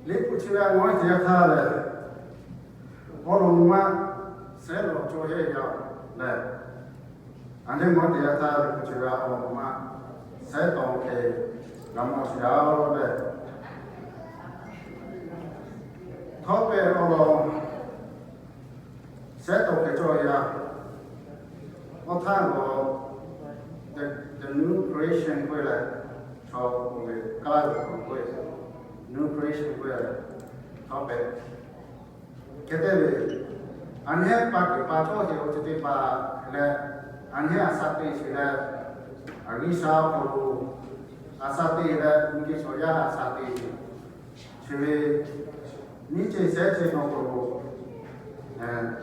Liꞈ hpu chi ve a ngawˉ teˇ yanˇ htaˇ lehˬ, awˬ lawn maˇ sehˉ lawˬ cawˇ heˆ yaˇ lehˬ, a nehˉ ngawˉ teˇ yanˇ htaˇ Liꞈ hpu chi ve awˬ lawn maˇ sehˉ tawˍ hk'e g'a mawˬ sheˍ yaˇ lehˬ, htawˇ pehˍ awˬ lawn sehˉ tawˍ hk'e cawˇ yaˇ, awˬ htaˇ lawˬ the new creation k'oˆ leh, chaw k'oˍ ve kaˇ laˇ ve k'oˍ k'oˆ ve, new creation k'oˆ ve, htawˇ pehˍ hk'e te ve, a nehˉ pa kuiˬ pa cawˇ sheˍ awˬ ceuˬ teˇ hpaˍ leh, a nehˉ a shaꞈ teꞈ sheˍ leh, G'uiˬsha awˬ hk'aw lo a shaꞈ teꞈ leh, miˬguiˬ chaw yaˇ a shaꞈ teꞈ sheˍ ve, nyiˇ ceuˬ shehˉ ceuˬ nawˬ hk'aw lo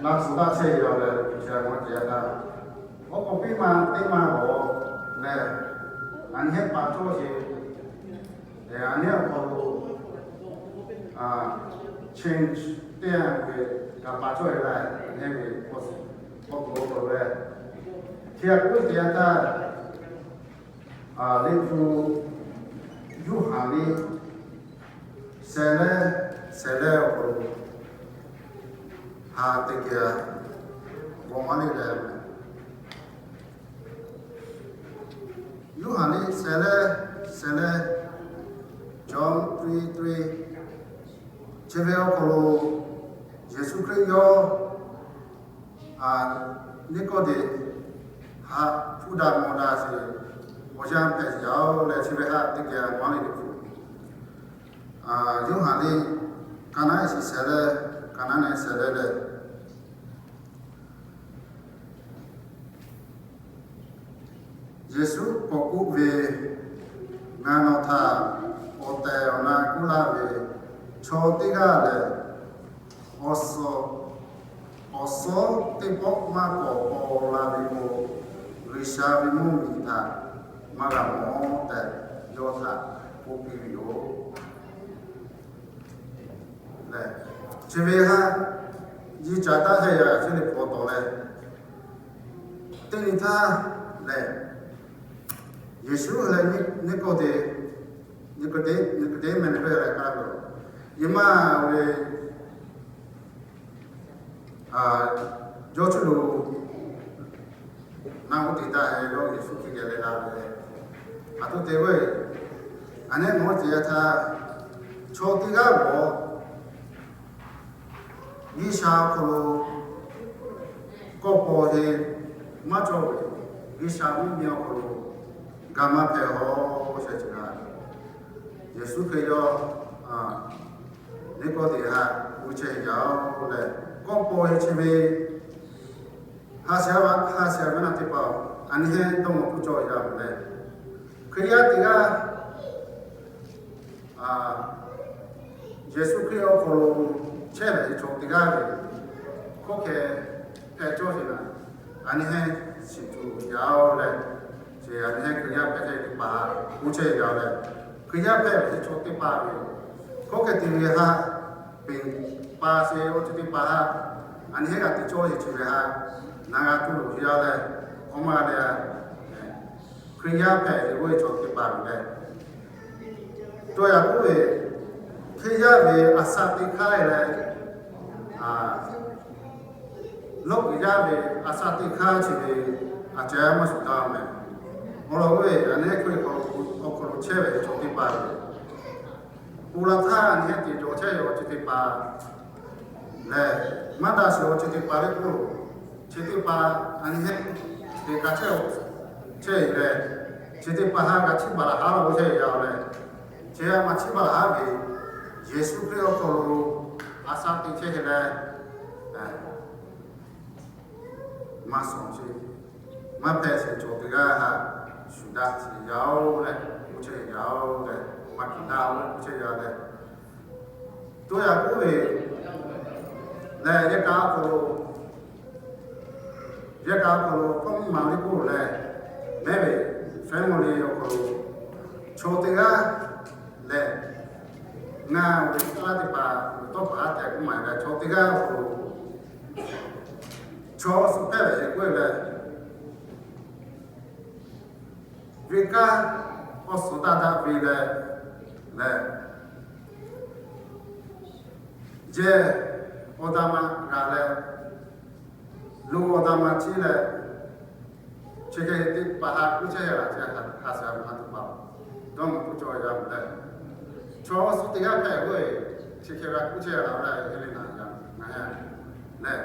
laꞈ shuˍ taˇ chehˇ yaˇ lehˬ, G'uiˬsha maˇ ceh yaˇ htaˇ, awˬ k'awꞈ piˇ ma teˇ ma lawˬ lehˬ, a nehˉ pa cawˇ sheˍ, a nehˉ awˬ hk'aw lo change teˇ yanˇ ve g'a pa cawˇ ve lehˬ, a nehˉ ve k'awꞈ k'oˆ ve, chi a k'oˆ teˇ yanˇ htaˇ, Liꞈ hpu Yoˇhanˬ liꞈ shehˍ lehˉ, shehˍ lehˉ awˬ hk'aw lo ha teˇ geh g'awˬ maˇ le leh, Yoˇhanˬ liꞈ shehˍ lehˉ, shehˍ lehˉ, John three three, chi ve awˬ hk'aw lo Yeˍsuˆ Hkriꞈ yawˇ Niˆkawˇdeˍ haꞈ hpuˇ daꞈ mawˬ daꞈ sheˍ, awˬ yanˇ hpehꞈ yaˇ oˬ leh, chi ve haꞈ teˇ geh maˇ le teˇ hpu, Yoˇhanˬ liꞈ ka naˉ e shiˍ shehˍ lehˉ, ka naˉ nehˬ shehˍ lehˉ leh, Yeˍsuˆ k'awꞈ k'oˆ ve, Ngaˬ nawˬ htaꞈ awˬ tehˬ awˬ na k'oˆ laˇ ve, chaw teˇ g'aˇ lehˬ, awˬ suhˍ awˬ suhˍ teˇ pawˆ maˇ k'awꞈ paw la ve k'o, G'uiˬsha ve mvuhˇmiˬ htaꞈ maˇ g'a mawˬ tehꞈ, yawˇ htaꞈ k'oˆ piˇ ve yoˬ. Chi ve haꞈ nyi caˍ taˇ hehˇ yaˇ chi le paw tawˍ leh, teˇ nyi htaˇ lehˬ, Yeˍsuˆ leh Niˆkawˇdeˍ, Niˆkawˇdeˍ, Niˆkawˇdeˍ meh ve lehˬ kaˇ lo, yehˬ maˇ ve jawˇ cuˇ lo na oˇ te taˇ hehˇ yawˇ Yeˍsuˆ Hkriꞈ geh leh la ve leh, a htoꞈ te ve, a nehˉ mawˬ teˇ yanˇ htaˇ, chaw teˇ g'aˇ g'awˬ G'uiˬsha awˬ hk'aw lo kawˆ paw he maˇ cawˇ ve, G'uiˬsha mvuhˇmiˬ awˬ hk'aw lo ga maˇ hpehꞈ a, oˇ shehˍ chi g'a. Yeˍsuˆ Hkriꞈ yawˇ Niˆkawˇdeˍ haꞈ g'uˇ chehˇ yaˇ oˬ leh, kawˆ paw he chi ve ha shaꞈ ve, ha shaꞈ ve naˆ teˇ hpaˍ, a nyi heˆ dawˇ maw tuˬ cawˇ yaˇ oˬ leh, Hkriꞈ yaˇ teˇ g'aˇ Yeˍsuˆ Hkriꞈ awˬ hk'aw lo chehˇ ve chaw teˇ g'aˇ ve hkawˇ hkeh hpehꞈ cawˇ sheˍ naˍ, a nyi heˆ shiˍ tuˬ yaˇ oˬ leh, chi a nyi heˆ Hkriꞈ yaˇ hpehꞈ chehˇ teˇ hpaˍ g'uˇ chehˇ yaˇ oˬ leh, Hkriꞈ yaˇ hpehꞈ ve chaw teˇ hpaˍ ve hkawˇ hkeh te ve haꞈ, peˬ pa sheˍ awˬ ceuˬ teˇ hpaˍ haꞈ, a nyi heˆ g'a te cawˇ sheˍ chi ve haꞈ, na g'a tuˬ loˬ yaˇ leh, k'awꞈ maˇ g'a leh, Hkriꞈ yaˇ hpehꞈ ve g'oˇ ve chaw teˇ hpaˍ ve leh, tawˇ yaꞈ k'oˆ ve, Hkriꞈ yaˇ ve a shaꞈ teꞈ hk'aˇ leh, lawˇ kuiˬ yaˇ ve a shaꞈ teꞈ hk'aˇ chi ve a ceh maˇ shuˍ taˍ meh. Awˬ lawn k'oˆ ve, a nehˉ Hkriꞈ awˬ hk'aw lo chehˇ ve chaw teˇ hpaˍ ve, ponˬ laˬ htaˇ a nyi heˆ te cawˬ chehˇ ve awˬ ceuˬ teˇ hpaˍ lehˬ, maˇ daꞈ sheˍ awˬ ceuˬ teˇ hpaˍ leh k'oˆ lo, chi teˇ hpaˍ a nyi heˆ te ka chehˇ chehˇ ve leh, chi teˇ hpaˍ haꞈ g'a chiˇ baˬ laˬ haˉ lo chehˇ ve yaˇ oˬ leh, chi haꞈ maˇ chiˇ baˬ laˬ haˉ ve, Yeˍsuˆ Hkriꞈ awˬ hk'aw lo a shaꞈ teꞈ chehˇ sheˍ leh, maˇ shawˍ sheˍ, maˇ hpehꞈ sheˍ chaw teˇ g'aˇ haꞈ shuˍ daꞈ sheˍ yaˇ oˬ leh, g'uˇ chehˇ yaˇ oˬ leh, maˇ hkiˬ daꞈ oˬ leh g'uˇ chehˇ yaˇ leh, tawˇ yaꞈ k'oˆ ve lehˬ, yehˇ kaꞈ awˬ hk'aw lo, yehˇ kaꞈ awˬ hk'aw lo hkawˇ maˍ ve k'oˆ leh, mehˉ ve family awˬ hk'aw lo chaw teˇ g'aˇ lehˬ, ngaˬ ve kanˉ teˇ hpaˍ tawˇ hpaˍ haˉ tehꞈ k'oˆ maˍ leh, chaw teˇ g'aˇ awˬ hk'aw lo chaw suhˍ hpehˇ ve k'oˆ leh, venˇ kaˇ awˬ suhˍ daꞈ daꞈ ve leh, lehˬ, Jehˇ awˬ daꞈ ma g'a leh, lo awˬ daꞈ ma ciˇ leh, chi hk'e teˇ hpaˍ ha k'oˆ chehˇ laꞈ ce ha shaˍ ma tuˬ pa, dawˇ maˬ k'oˆ cawˇ yaˇ leh, chaw suhˍ teˇ g'aˇ hpehꞈ ve, chi hk'e g'a k'oˆ chehˇ laꞈ leh, hk'e le naˍ yaˇ ngaˬ yaˇ leh,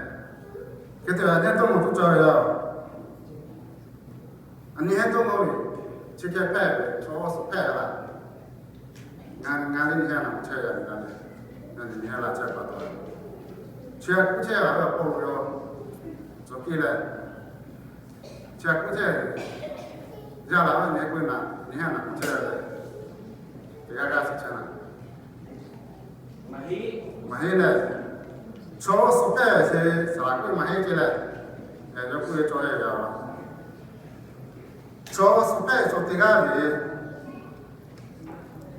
hk'e te leh nehˉ dawˇ maˬ k'oˆ cawˇ yaˇ. Aˬ nyi heˉ dawˇ maˬ ve, chi hk'e hpehꞈ ve chaw suhˍ hpehꞈ laꞈ. Ngaˬ, ngaˬ le nyi heˉ naˬ k'oˆ chehˇ yaˇ ve, ngaˬ le nyi heˉ laꞈ chehˇ pa taw, chi hk'e k'oˆ chehˇ laꞈ ve awˬ hk'aw lo yaw, cawˬ piˇ leh, chi hk'e k'oˆ chehˇ ve, yaˇ laꞈ ve nyi heˉ k'oˆ naˬ, nyi heˉ naˬ k'oˆ chehˇ ve, teˇ g'aˇ g'aˇ suhˍ chehˇ naˬ, maˇ heˆ leh, chaw suhˍ hpehꞈ ve chi saˍ laꞈ k'oˆ maˇ heˆ ce leh, yawˇ k'oˆ ve cawˇ heˆ ve a. Chaw suhˍ hpehꞈ ve chaw teˇ g'aˇ ve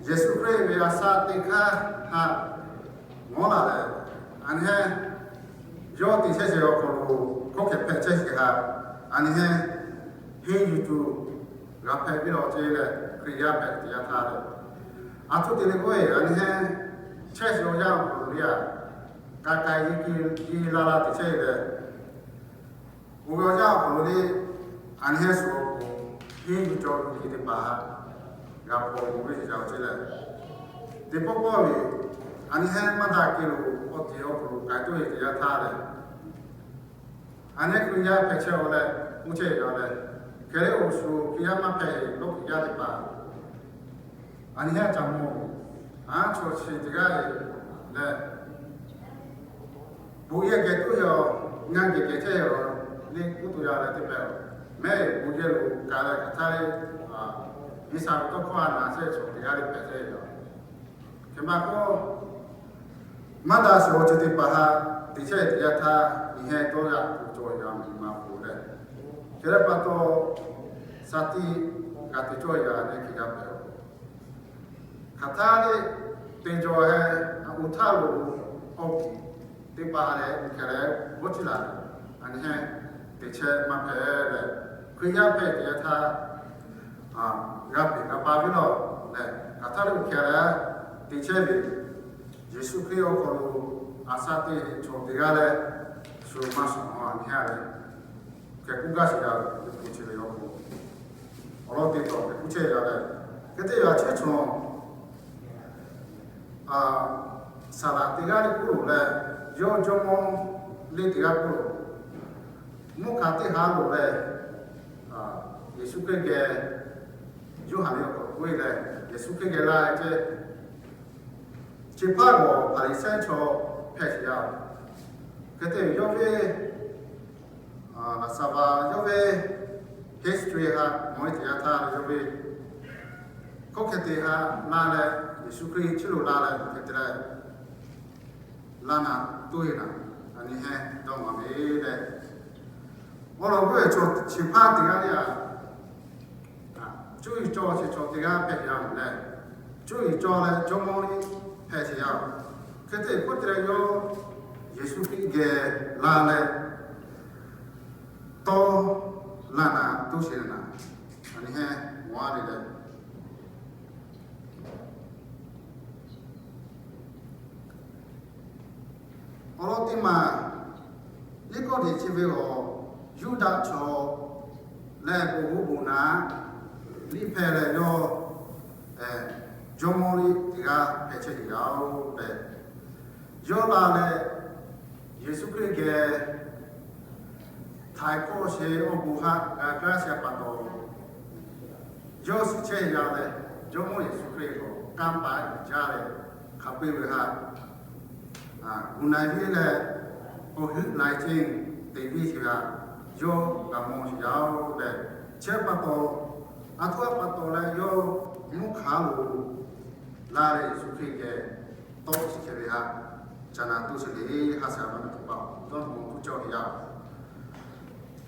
Yeˍsuˆ Hkriꞈ ve a shaꞈ teꞈ hk'aˇ htaꞈ mawˉ laˬ leh, aˬ nyi heˉ yawˇ te chehˇ sheˍ awˬ hk'aw lo hkawˇ hkeh hpehꞈ chehˇ sheˍ htaꞈ, aˬ nyi heˉ henˇ yuˬ tuˬ g'a hpehꞈ piˇ lawˬ ce leh, Hkriꞈ yaˇ hpehꞈ teˇ yanˇ htaˇ leh, aˬ htoꞈ te leh k'oˆ ve, aˬ nyi heˉ chehˇ sheˍ awˬ yanˇ awˬ hk'aw lo le a, ka ka yi ki yi la la te chehˇ leh, oˇ ve awˬ yanˇ awˬ hk'aw lo le, aˬ nyi heˉ shu awˬ pon henˇ yuˬ cawˬ tuˬ hk'e teˇ hpaˍ g'a hpaw ve sheˍ ca ce leh, teˇ pawˆ pawˆ ve aˬ nyi heˉ maˇ daꞈ ke lo awˬ tiˍ awˬ hk'aw lo k'ai toˆ ve teˇ yanˇ htaˇ leh, aˬ nyi heˉ Hkriꞈ yaˇ hpehꞈ chehˇ-oˬ leh, k'oˆ chehˇ ve a leh, hk'e le awˬ shu Hkriꞈ yaˇ maˇ hpehꞈ ve lawˇ kiˬ yaˇ teˇ hpaˍ, aˬ nyi heˉ ca mawˬ ve, aˉ chaw chi teˇ g'aˇ leh, bon yehˬ geh tuˬ yaˇ, ngaˬ geh geh chehˇ ve le k'oˆ tuˬ yaˇ leh teˇ hpehꞈ, mehˆ bon yehˬ lo ka leh hk'aˬ htaˇ le, G'uiˬsha ve tawˇ hkawˇ a naˬ chehˇ chaw teˇ g'aˇ le hpehꞈ chehˇ ve a. Hk'e maˇ k'oˆ, maˇ daꞈ sheˍ awˬ ceuˬ teˇ hpaˍ htaꞈ te chehˇ teˇ yanˇ htaˇ, nyi heˉ dawˇ yaꞈ tuˬ cawˬ yaˇ miˬ ma pfuhˍ leh, hk'e leh pa taw, shaˍ tiꞈ g'a te cawˇ yaˇ leh hk'e g'a hpehꞈ-oˬ. Hk'aˬ htaˇ le, te jaw heh, a uˉ htaˇ lo, awˬ kiˬ teˇ hpaˍ leh hk'e leh g'awˇ ciˇ laˬ, aˬ nyi heˉ te chehˇ maˇ hpehꞈ leh, Hkriꞈ yaˇ hpehꞈ teˇ yanˇ htaˇ, g'a peꞈ g'a pa ve lawˬ leh, hk'aˬ htaˇ le hk'e leh te chehˇ ve, Yeˍsuˆ Hkriꞈ awˬ hk'aw lo a shaꞈ teꞈ ve chaw teˇ g'aˇ leh, shu maˇ shuˍ a nyi heˉ leh, hk'e k'oˆ gaˇ sheˍ yaˇ ve, teˇ hpu chi ve awˬ hk'aw lo awˬ lawn teˇ tawˬ hk'e k'oˆ chehˇ yaˇ leh, hk'e te yaˇ chehˇ chaw saˍ laꞈ teˇ g'aˇ le k'oˆ loˬ leh, yawˇ jawˇmawˇ le teˇ g'aˇ k'oˆ loˬ, mvuhˇ hkanˍ teˇ haˉ loˬ leh, Yeˍsuˆ Hkriꞈ geh, Yoˇhanˬ ve awˬ hk'aw lo k'oˆ ve leh, Yeˍsuˆ Hkriꞈ geh laˇ ve ceh, chi hpaˇ g'awˬ Hpaˍriˍsehˇ chaw hpehꞈ sheˍ yaˇ-oˬ. Hk'e te ve yawˇ ve laꞈ shaˍ va yawˇ ve history htaꞈ mawˬ ve teˇ yanˇ htaˇ, yawˇ ve hkawˇ hkeh te htaꞈ laˇ leh, Yeˍsuˆ Hkriꞈ chi lo laˇ leh hk'e te leh, laˇ naˍ toˇ e naˍ, aˬ nyi heˉ dawˇ maˍ ve leh, awˬ lawn k'oˆ ve chaw chi hpaˇ teˇ g'aˇ le a, cuˇ yiˍ cawˇ sheˍ chaw teˇ g'aˇ hpehꞈ yaˇ-oˬ leh, cuˇ yiˍ cawˇ leh jawˇmawˇ le hpehꞈ sheˍ yaˇ-oˬ. Hk'e te k'oˆ te leh yawˇ Yeˍsuˆ Hkriꞈ geh laˇ leh, tawˇ laˇ naˍ toˇ sheˍ naˍ, aˬ nyi heˉ mawˬ a le leh, awˬ lawn teˇ maˬ, Niˆkawˇdeˍ chi ve awˬ Yuˇdaꞈ chaw leh bon hoˉ bon naˍ liˇ hpehꞈ leh yawˇ jawˇmawˇ liˇ teˇ g'aˇ hpehꞈ chehˇ sheˍ yaˇ-oˬ leh, yawˇ laˇ leh Yeˍsuˆ Hkriꞈ geh htaiˍ hkawˇ sheˍ awˬ bon htaꞈ g'a kaˇ sheˍ pa taw, yawˇ shiˍ chehˇ yaˇ leh, Jawˇmawˇ Yeˍsuˆ Hkriꞈ awˬ kanˇ paˍ jaˇ leh hk'a peu-eˬ ve htaꞈ gu na viˉ leh, awˬ hui lai ceˇ teꞈ viˉ sheˍ htaꞈ yawˇ g'a mawˬ sheˍ yaˇ-oˬ leh, chi pa taw, aˬ htoꞈ ma pa taw leh yawˇ mvuhˇ hk'aˬ lo laˇ leh Yeˍsuˆ Hkriꞈ geh tawˇ chi hk'e ve htaꞈ ca na toˇ sheˍ le, ha shaˍ ma ve teˇ hpaˍ dawˇ maˍ tuˬ cawˇ ve yaˇ.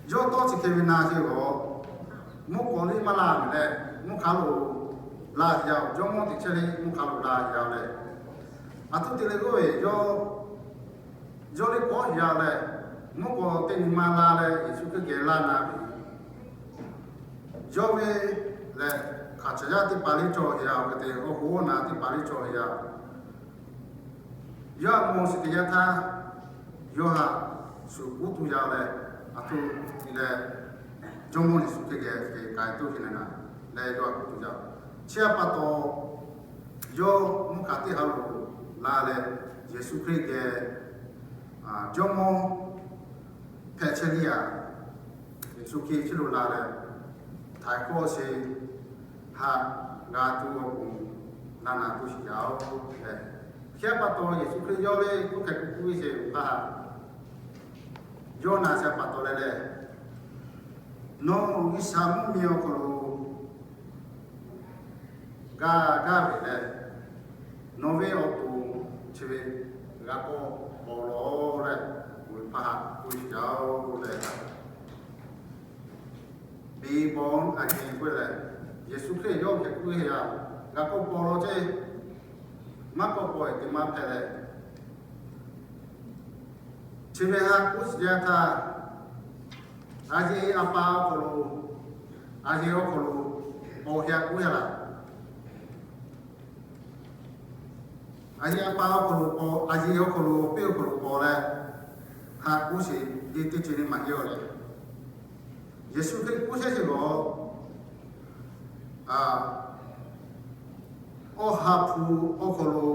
Yawˇ tawˇ chi hk'e ve na sheˍ lawˬ, mvuhˇ k'aw liˇ maˇ laˇ ve leh, mvuhˇ hk'aˬ lo laˇ sheˍ yaˇ-oˬ, jawˇmawˇ teꞈ chehˇ le mvuhˇ hk'aˬ lo laˇ sheˍ yaˇ leh, aˬ htoꞈ te leh k'oˆ ve, yawˇ, yawˇ liˇ k'awꞈ sheˍ yaˇ leh, mvuhˇ k'aw teˇ nyi ma laˇ leh Yeˍsuˆ Hkriꞈ geh laˇ na ve, yawˇ ve lehˬ, hk'aˬ caˬ yaˇ teˇ hpaˍ liˇ cawˬ sheˍ yaˇ, hk'e te awˬ hoˉ awˬ na teˇ hpaˍ liˇ cawˬ sheˍ yaˇ. Yawˇ a mawˬ shiˍ teꞈ yaˇ htaˇ, yawˇ haꞈ shuˍ kuˉ tuˬ yaˇ leh, aˬ htoꞈ te leh, Jawˇmawˇ Yeˍsuˆ Hkriꞈ geh k'ai tuˬ ve naˍ naˍ leh yawˇ haꞈ kuˉ tuˬ yaˇ. Chi a pa taw, yawˇ mvuhˇ hkanˍ teˇ ha lo la leh, Yeˍsuˆ Hkriꞈ geh Jawˇmawˇ hpehꞈ chehˇ le a, Yeˍsuˆ Hkriꞈ chi lo la leh, htaiˍ hkawˇ chi haꞈ g'a tuˬ awˬ pon naˍ naˍ tuˬ shiˍ yaˇ oˬ leh, chi a pa taw Yeˍsuˆ Hkriꞈ yawˇ ve hk'oˆ hk'e k'oˆ piˇ ve chi oˬ hk'aˇ, yawˇ naˍ chi a pa taw leh leh, nawˬ G'uiˬsha mvuhˇmiˬ awˬ hk'aw lo g'a gaˇ ve leh, nawˬ ve awˬ to chi ve g'a k'awꞈ paw law leh, oˬ ve hpaˇ haꞈ k'oˆ shiˍ yaˇ oˬ leh, be born again k'oˆ leh, Yeˍsuˆ Hkriꞈ yawˇ hk'e k'oˆ ve yaˇ, g'a k'awꞈ paw law ceˇ, maˇ k'awꞈ paw e te maˇ hpehꞈ leh, chi ve haꞈ k'oˆ shiˍ yaˇ htaˇ, a yeˬ a pa awˬ hk'aw lo, a yeˬ awˬ hk'aw lo paw heh k'oˆ yaˇ laˇ. A yeˬ a pa awˬ hk'aw lo paw, a yeˬ awˬ hk'aw lo piˇ awˬ hk'aw lo paw leh, haꞈ k'oˆ sheˍ ve teˇ ceuˬ le maˇ heˆ awˬ leh, Yeˍsuˆ Hkriꞈ k'oˆ chehˇ sheˍ lawˬ, Awˬ ha hpu awˬ hk'aw lo,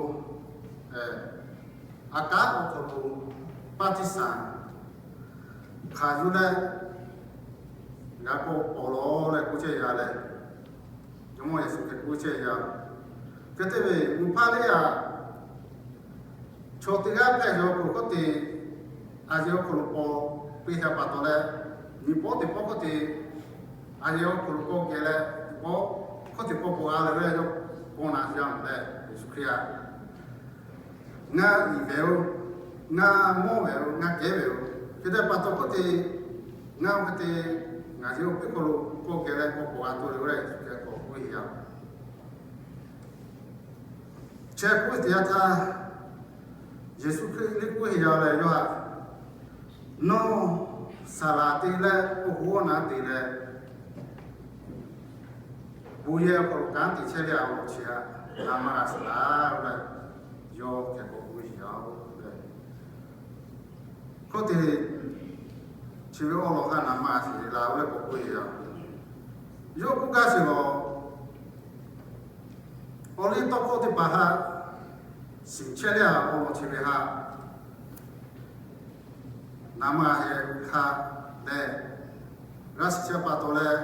a kanˉ awˬ hk'aw lo, baˆtiˆsaˬ hkanˍ yuˬ leh, g'a k'awꞈ paw law leh k'oˆ chehˇ yaˇ leh, Jawˇmawˇ Yeˍsuˆ Hkriꞈ k'oˆ chehˇ yaˇ. Hk'e te ve, mvuhˇ hpaˇ le a, chaw teˇ g'aˇ hpehꞈ ve awˬ hk'aw lo k'oˆ te, a yeˬ awˬ hk'aw lo paw piˇ htaꞈ pa taw leh, nyi pawˆ teˇ pawˆ k'oˆ te, a yeˬ awˬ hk'aw lo k'awꞈ kehˬ leh, pawˆ hk'oˆ teˇ pawˆ paw g'a leh ve yawˇ paw naˍ yaˇ mvuhˇ leh, Yeˍsuˆ Hkriꞈ a, ngaˬ iˍ ve oˬ, ngaˬ mawˇ ve oˬ, ngaˬ kehˉ ve oˬ, hk'e te pa taw k'oˆ te, ngaˬ oˇ hk'e te, ngaˬ yeˬ awˬ piˇ hk'aw lo k'awꞈ kehˬ leh k'awꞈ paw g'a tuˬ le oˇ leh, Yeˍsuˆ Hkriꞈ k'awꞈ k'oˆ ve yaˇ. Chi k'oˆ ve teˇ yanˇ htaˇ, Yeˍsuˆ Hkriꞈ le k'oˆ ve yaˇ leh yawˇ haꞈ, nawˬ saˍ laˍ te leh awˬ hoˉ awˬ na te leh, bon yehˬ awˬ hk'aw lo kanˉ te chehˇ ve awˬ lawn chi htaꞈ na maˇ g'a shiˍ laˇ oˬ leh, yawˇ hk'e k'awꞈ k'oˆ ve yaˇ oˬ leh, hk'oˆ te, chi ve awˬ lawn htaꞈ na maˇ g'a shiˍ laˇ oˬ leh k'awꞈ k'oˆ ve yaˇ. Yawˇ k'oˆ gaˇ sheˍ lawˬ, awˬ liˇ tawˇ hkawˇ teˇ hpaˍ htaꞈ shiˍ chehˇ leh a, awˬ lawn chi ve htaꞈ na maˇ g'a shiˍ hk'a leh, g'a shiˍ chehˇ pa taw leh,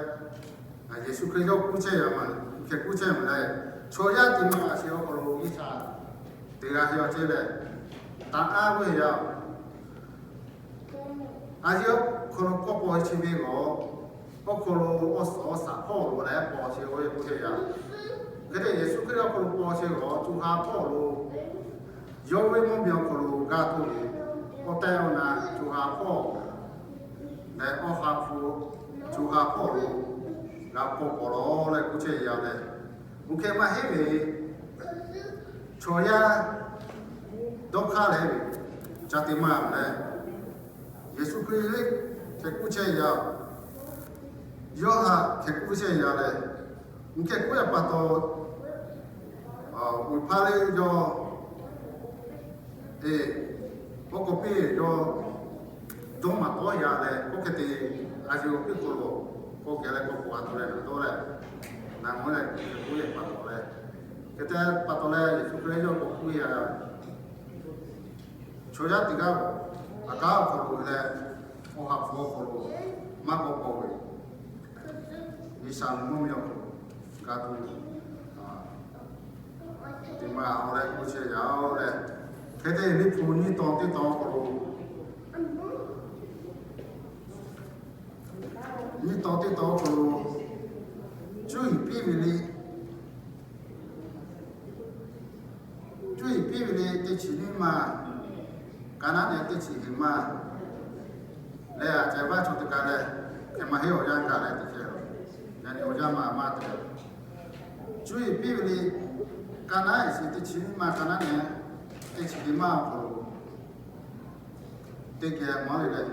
Yeˍsuˆ Hkriꞈ yawˇ k'oˆ chehˇ yaˇ ma, hk'e k'oˆ chehˇ ma leh, chaw yaˇ te maˇ g'a shiˍ awˬ hk'aw lo G'uiˬsha te g'a heˆ awˬ ceˇ leh, taꞈ aˉ ve yaˇ. A yeˬ awˬ hk'aw lo k'awꞈ paw chi ve lawˬ, awˬ hk'aw lo awˬ suhˍ awˬ shaˍ hpawˇ lo leh paw chi ve k'oˆ chehˇ yaˇ. Hk'e te Yeˍsuˆ Hkriꞈ awˬ hk'aw lo paw chi lawˬ, co ha hpawˇ lo, yawˇ ve mvuhˇmiˬ awˬ hk'aw lo g'a tuˬ ve, awˬ tehˬ awˬ na co ha hpawˇ leh awˬ ha hpu co ha hpawˇ lo g'a k'awꞈ paw lawˬ leh k'oˆ chehˇ yaˇ leh, oˇ hk'e maˇ heˆ ve, chaw yaˇ dawˇ hk'aˇ leh ve, ca te maˇ leh, Yeˍsuˆ Hkriꞈ le hk'e k'oˆ chehˇ yaˇ, yawˇ haꞈ hk'e k'oˆ chehˇ yaˇ leh, oˇ hk'e k'oˆ yaˇ pa taw, oˇ hpaˇ le yawˇ, e, k'awꞈ k'oˆ piˇ yawˇ, dawˇ maˍ tawˉ yaˇ leh k'oˆ hk'e te, a yeˬ awˬ piˇ hk'aw lo k'awꞈ kehˬ leh k'awꞈ paw g'a tuˬ leh na dawˇ leh, na mawˇ leh hk'e k'oˆ yaˇ pa taw leh, hk'e te pa taw leh Yeˍsuˆ Hkriꞈ yawˇ k'awꞈ k'oˆ yaˇ, chaw yaˇ teˇ g'aˇ, a kanˉ awˬ hk'aw lo leh, awˬ ha hpu awˬ hk'aw lo maˇ k'awꞈ paw ve, G'uiˬsha ve mvuhˇmiˬ awˬ hk'aw lo g'a tuˬ, te maˇ g'a oˬ leh k'oˆ chehˇ yaˇ oˬ leh, hk'e te Liꞈ hpu nyiˇ tawn teˇ tawn awˬ hk'aw lo, nyiˇ tawn teˇ tawn awˬ hk'aw lo, cuˇ yiˍ piˇ ve le, cuˇ yiˍ piˇ ve le teˇ chi nyiˇ maˇ, ka naˉ nehˬ teˇ chi hiˍ maˇ leh, a ceh vaˇ chaw teˇ kaꞈ leh, hk'e maˇ heˆ awˬ yanˇ gaˬ leh teˇ ceh, yaꞈ nyi awˬ yanˇ maˇ maˇ te. Cuˇ yiˍ piˇ ve le, ka naˉ iˍ shiˍ teˇ chi nyiˇ maˇ ka naˉ nehˬ teˇ chi hiˍ maˇ awˬ hk'aw lo, teˇ geh maˇ le leh,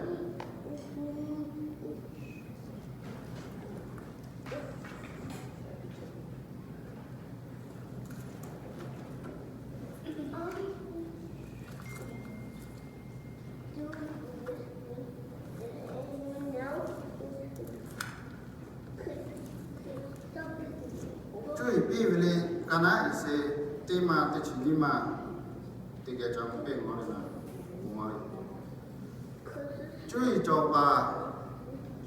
Naˉ iˍ se teˇ maˇ teˇ chi nyiˇ maˇ teˇ geh ca mvuh peˆ ngaw le na, mvuh maˇ ve. Cuˇ yiˍ cawˬ paˍ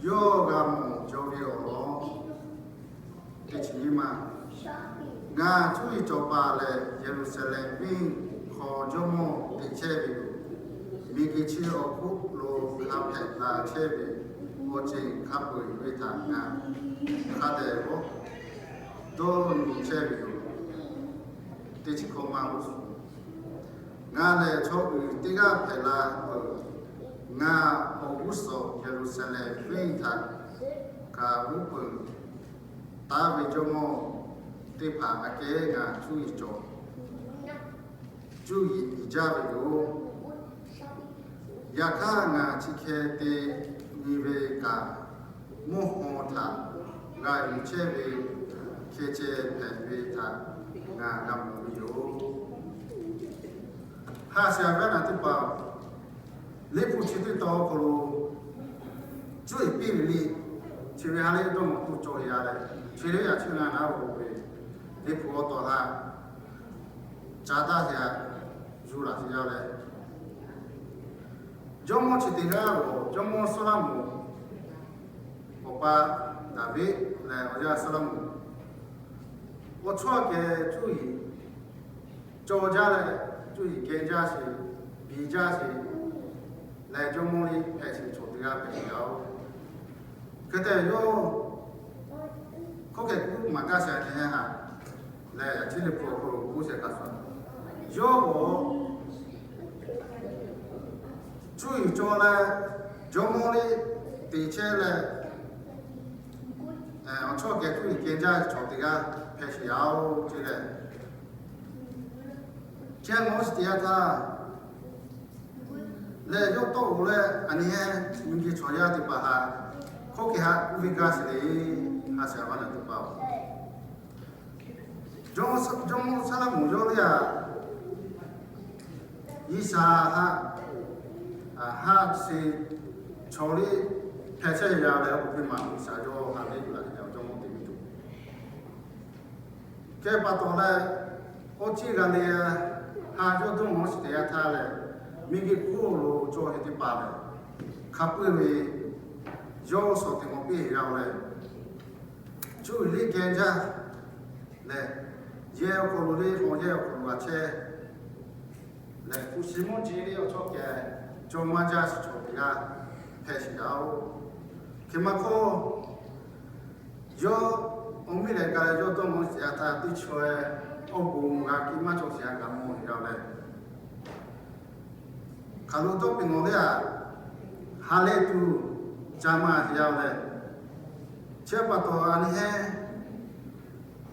yawˇ g'a mawˬ jaw ve awˬ lawn teˇ chi nyiˇ maˇ, ngaˬ cuˇ yiˍ cawˬ paˍ lehˬ Yeˍruˆsaˍlehnˍ venˇ hk'aw jawˇmawˇ teꞈ chehˇ ve yoˬ. Miˬguiˬ chi awˬ hk'oˆ lo hk'a hpehꞈ la chehˇ ve awˬ ceuˬ hk'a peu-eˬ ve htaꞈ ngaˬ hk'a dehꞈ g'awˇ dawˇ nyi chehˇ ve yoˬ. Teˇ chi hkawˇ maˇ g'uˇ suhˍ, ngaˬ lehˬ chaw uiˍ teˇ g'aˇ hpehꞈ la peuˬ. Ngaˬ awˬ g'uˇ suhˍ Yeˍruˆsaˍlehnˍ venˇ htaꞈ kaꞈ g'uˇ peuˬ taˍ ve jawˇmawˇ teˇ hpaˍ aꞈ kehˉ ngaˬ cuˇ yiˍ cawˬ, cuˇ yiˍ iˍ jaˇ ve yoˬ. Yaꞈ hk'aˇ, ngaˬ chi hk'e te nyi ve kaꞈ, mvuhˇ haw htaꞈ g'a yuˬ chehˇ ve hkeh ceh hpehꞈ ve htaꞈ ngaˬ g'a mawˬ ve yoˬ. Ha shehˍ hpaˇ naˬ teˇ hpaˍ-oˬ, Liꞈ hpu chi teˇ tawn awˬ hk'aw lo cuˇ yiˍ piˇ ve le, chi ve ha lehˬ dawˇ mawˬ tuˬ cawˬ ve yaˇ leh, chi lehˬ yaꞈ chi ngaˬ naˉ g'a ve Liꞈ hpu awˬ tawˍ htaꞈ ca taˇ sheˍ, yuˬ laˬ sheˍ yaˇ leh, jawˇmawˇ chi teˇ g'aˇ lehˬ, jawˇmawˇ Saˍlaꞈmonˍ awˬ pa Daˍviˆ leh awˬ yaˇ Saˍlaꞈmonˍ awˬ chawˇ keh cuˇ yiˍ cawˬ jaˇ leh, cuˇ yiˍ keh jaˇ sheˍ, biˬ jaˇ sheˍ leh, jawˇmawˇ liˇ hpehꞈ sheˍ chaw teˇ g'aˇ hpehꞈ sheˍ yaˇ-oˬ. Hk'e te yawˇ hkawˇ keh kuˉ maˍ gaˇ sheˍ nyi heˆ haꞈ leh, yaꞈ chi Liꞈ hpu awˬ hk'aw lo k'oˆ sheˍ hk'a shuˍ, yawˇ k'o cuˇ yiˍ cawˬ leh, jawˇmawˇ liˇ teꞈ chehˇ leh, awˬ chawˇ keh cuˇ yiˍ keh jaˇ chaw teˇ g'aˇ hpehꞈ sheˍ yaˇ-oˬ ce leh, chehˇ mawˇ shiˍ teˇ yanˇ htaˇ lehˬ, yawˇ tawˆ-oˬ leh, aˬ nyi heˆ miˬguiˬ chaw yaˇ teˇ hpaˍ haꞈ hkawˇ keh haꞈ kuˇ ve gaˇ sheˍ le. Ha shehˍ hpaˇ naˬ teˇ hpaˍ-oˬ, jawˇmawˇ Saˍlaꞈmonˍ yawˇ liˇ aꞈ, G'uiˬsha haꞈ, haꞈ sheˍ chaw liˇ hpehꞈ chehˇ ve yaˇ leh, awˬ hk'aw lo maˬ G'uiˬsha yawˇ haꞈ leh yuˬ laˬ ve yaˇ jawˇmawˇ teꞈ ve yoˬ. Hkeh pa taw leh, awˬ ciˉ g'a le, ha yawˇ dawˇ mawˇ shiˍ teˇ yanˇ htaˇ lehˬ, miˬguiˬ hk'oˆ lo cawˬ ve teˇ hpaˍ lehˬ, hk'a peu-eˬ ve yawˇ suhˍ teꞈ mawˬ piˇ ve yaˇ-oˬ leh, cuˇ yiˍ liˇ keh jaˇ lehˬ, yehˬ awˬ hk'aw lo le, awˬ yehˬ awˬ hk'aw lo g'a chehˇ lehˬ, hpu shi mvuhˇ ji liˇ awˬ chawˇ keh cawˬ maˇ jaˇ shiˍ chaw teˇ g'aˇ hpehꞈ sheˍ yaˇ-oˬ. Hk'e maˇ hk'oˆ, yawˇ awˬ miˇ leh ka leh yawˇ dawˇ mawˇ shiˍ teˇ yanˇ htaˇ teˇ chaw-e awˬ bon g'a kiˇ maˇ cawˬ sheˍ yaˇ g'a mawˬ ve yaˇ-oˬ leh, hk'aˬ lo dawˇ piˇ ngawˬ le aꞈ, ha lehˬ tuˬ ca maˇ sheˍ yaˇ-oˬ leh, chi pa taw aˬ nyi heˆ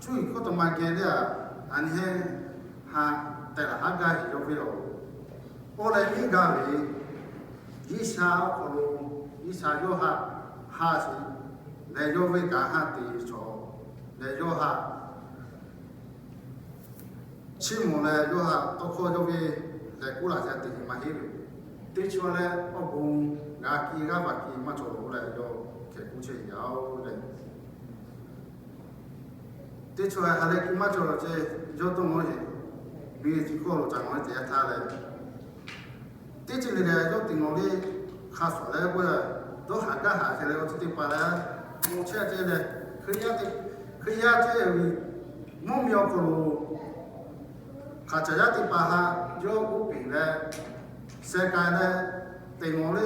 cuˇ yiˍ hkawˇ taw maˇ geh le aꞈ, aˬ nyi heˆ ha tehꞈ laˬ haˉ gaˇ sheˍ yawˇ ve yoˬ. Awˬ lehˬ miˇ gaˇ ve, G'uiˬsha awˬ hk'aw lo, G'uiˬsha yawˇ haꞈ ha sheˍ lehˬ, yawˇ ve kaꞈ haꞈ te chaw lehˬ, yawˇ haꞈ chiˇ mvuh leh, yawˇ haꞈ tawˇ hkawˇ yawˇ ve lehˬ kuˉ laˬ ca te ve maˇ heˆ ve, teˇ chaw leh awˬ bon g'a kiˇ g'aˇ va kiˇ maˇ cawˬ lo leh, yawˇ hkeh kuˇ chehˇ yaˇ-oˬ leh, teˇ chaw ha lehˬ kiˇ maˇ cawˬ lo ce, yawˇ dawˇ mawˇ sheˍ, miˬguiˬ chi hk'oˆ lo ca mawˬ ve teˇ yanˇ htaˇ leh, teˇ ceuˬ le leh yawˇ teꞈ ngawˬ le hk'a shuˍ leh k'oˆ leh, dawˇ haˍ gaˇ haˍ ce leh awˬ ceuˬ teˇ hpaˍ leh, mawˬ chehˇ ce leh, Hkriꞈ yaˇ ce, Hkriꞈ yaˇ ce ve mvuhˇmiˬ awˬ hk'aw lo hk'aˬ caˬ yaˇ teˇ hpaˍ haꞈ yawˇ k'oˆ piˇ leh, sheh k'ai leh, teꞈ ngawˬ le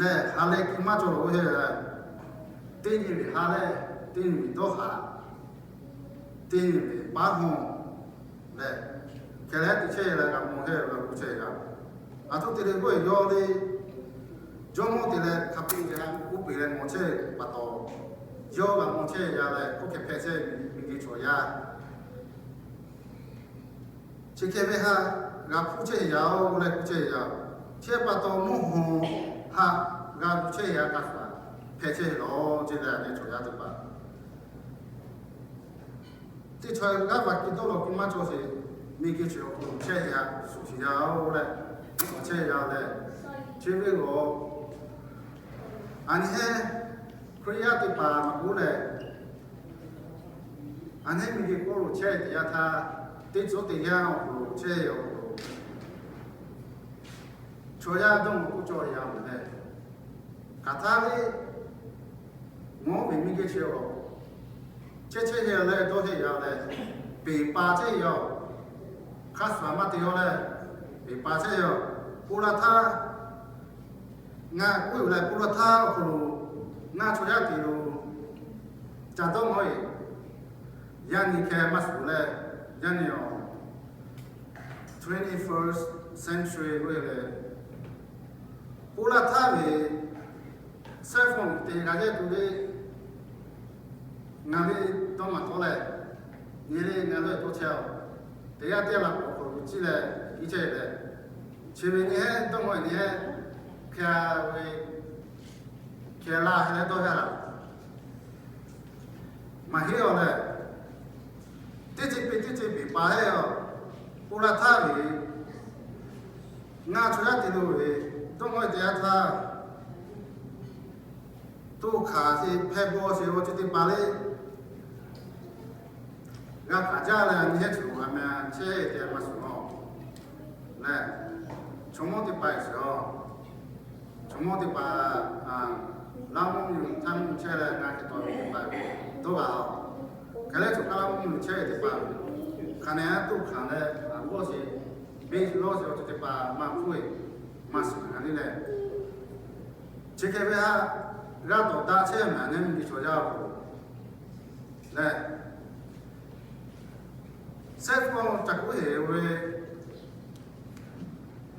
leh ha lehˬ kiˇ maˇ cawˬ lo ce leh, teˇ nyi ve ha lehˬ, teˇ nyi ve dawˇ haˍ, teˇ nyi ve paˉ hawˇ leh, hkeh leh teꞈ chehˇ leh g'a mawˬ chehˇ ve g'a kuˇ chehˇ yaˇ. Aˬ htoꞈ te leh k'oˆ ve, yawˇ le jawˇmawˇ te leh hk'a piˇ ve haꞈ k'oˆ piˇ leh mawˬ chehˇ pa taw, yawˇ g'a mawˬ chehˇ yaˇ leh, hkawˇ hkeh hpehꞈ chehˇ ve miˬguiˬ chaw yaˇ chi hkeh ve haꞈ g'a hpuˇ chehˇ yaˇ-oˬ leh kuˇ chehˇ yaˇ. Chi pa taw mvuhˇ haw haꞈ g'a gu chehˇ yaˇ hk'a shuˍ hpehꞈ chehˇ ve law ce leh, aˬ nyi chaw yaˇ teˇ hpaˍ teˇ chaw g'aˇ va kiˇ dawˇ law kiˇ maˇ cawˬ sheˍ, miˬguiˬ chi awˬ hk'aw lo chehˇ yaˇ shuˍ sheˍ yaˇ-oˬ leh, mawˬ chehˇ yaˇ leh, chi ve g'awˬ aˬ nyi heˆ Hkriꞈ yaˇ teˇ hpaˍ maˇ k'oˆ leh, A nehˉ miˬguiˬ hk'oˆ lo chehˇ teˇ yanˇ htaˇ, teˇ tcuhˉ teˇ yanˇ awˬ hk'aw lo chehˇ ve awˬ hk'aw lo, chaw yaˇ dawˇ nawˬ k'oˆ cawˇ ve yaˇ mawˬ leh, hk'aˬ htaˇ le, ngaˬ oˇ ve miˬguiˬ chehˇ-oˬ, chehˇ chehˇ ve leh dawˇ chehˇ yaˇ leh, peˍ paˍ chehˇ yaˇ-oˬ, hk'a shuˍ maˇ te yaw leh, peˍ paˍ chehˇ yaˇ-oˬ, pon la htaˇ, ngaˬ k'oˆ ve leh pon la htaˇ awˬ hk'aw lo, ngaˬ chaw yaˇ te lo, ca dawˇ nawˬ-e, yaˇ nyi hkeh maˇ shuˍ leh, yaˇ nyi-oˬ, twenty-first century k'oˆ ve leh, pon la htaˇ ve cell phone te g'a yehˇ tuˬ ve, ngaˬ ve dawˇ maˍ tawˆ leh, nyi le ngaˬ leuˆ tawˆ chehˇ-oˬ, teˇ g'aˇ teˇ g'aˇ laꞈ k'awꞈ k'oꞈ-e ciˇ leh, iˉ chehˇ leh, chi ve nyi heˆ dawˇ nawˬ-e nyi heˆ, hk'e ve, hk'e la hk'e leh dawˇ yaˇ laˬ maˇ heˆ-oˬ leh, teˇ ceuˬ peˍ teˇ ceuˬ peˍ paˍ heˆ-oˬ, pon la htaˇ ve, ngaˬ chaw yaˇ te lo ve, dawˇ nawˬ-e teˇ yanˇ htaˇ, toˇ hkanˍ sheˍ hpehˇ bawˇ sheˍ awˬ ceuˬ teˇ hpaˍ le, g'a hkanˍ jaˇ leh nyi heˆ tuˬ a meh chehˇ te maˇ shuˍ-oˬ leh, chaw mawˇ teˇ hpaˍ-e shiˍ-oˬ, chaw mawˇ teˇ hpaˍ, laˇ mvuhˇ miˬ htaˇ mvuhˇ miˬ chehˇ leh ngaˬ hk'e taw ve teˇ hpaˍ dawˇ g'a-oˬ, hk'e leh chaw kaˇ laˇ mvuhˇ miˬ chehˇ ve teˇ hpaˍ, hk'aˬ nehˬ toˇ hkanˍ leh a lawˇ sheˍ, beˇ lawˇ sheˍ awˬ ceuˬ teˇ hpaˍ maˇ hpfuhˇ-e, maˇ shiˍ g'a le leh, chi hk'e ve haꞈ g'a tawˍ daꞈ chehˇ mehˍ nehˉ miˬguiˬ chaw yaˇ-oˬ leh, cell phone ca k'oˆ heˍ ve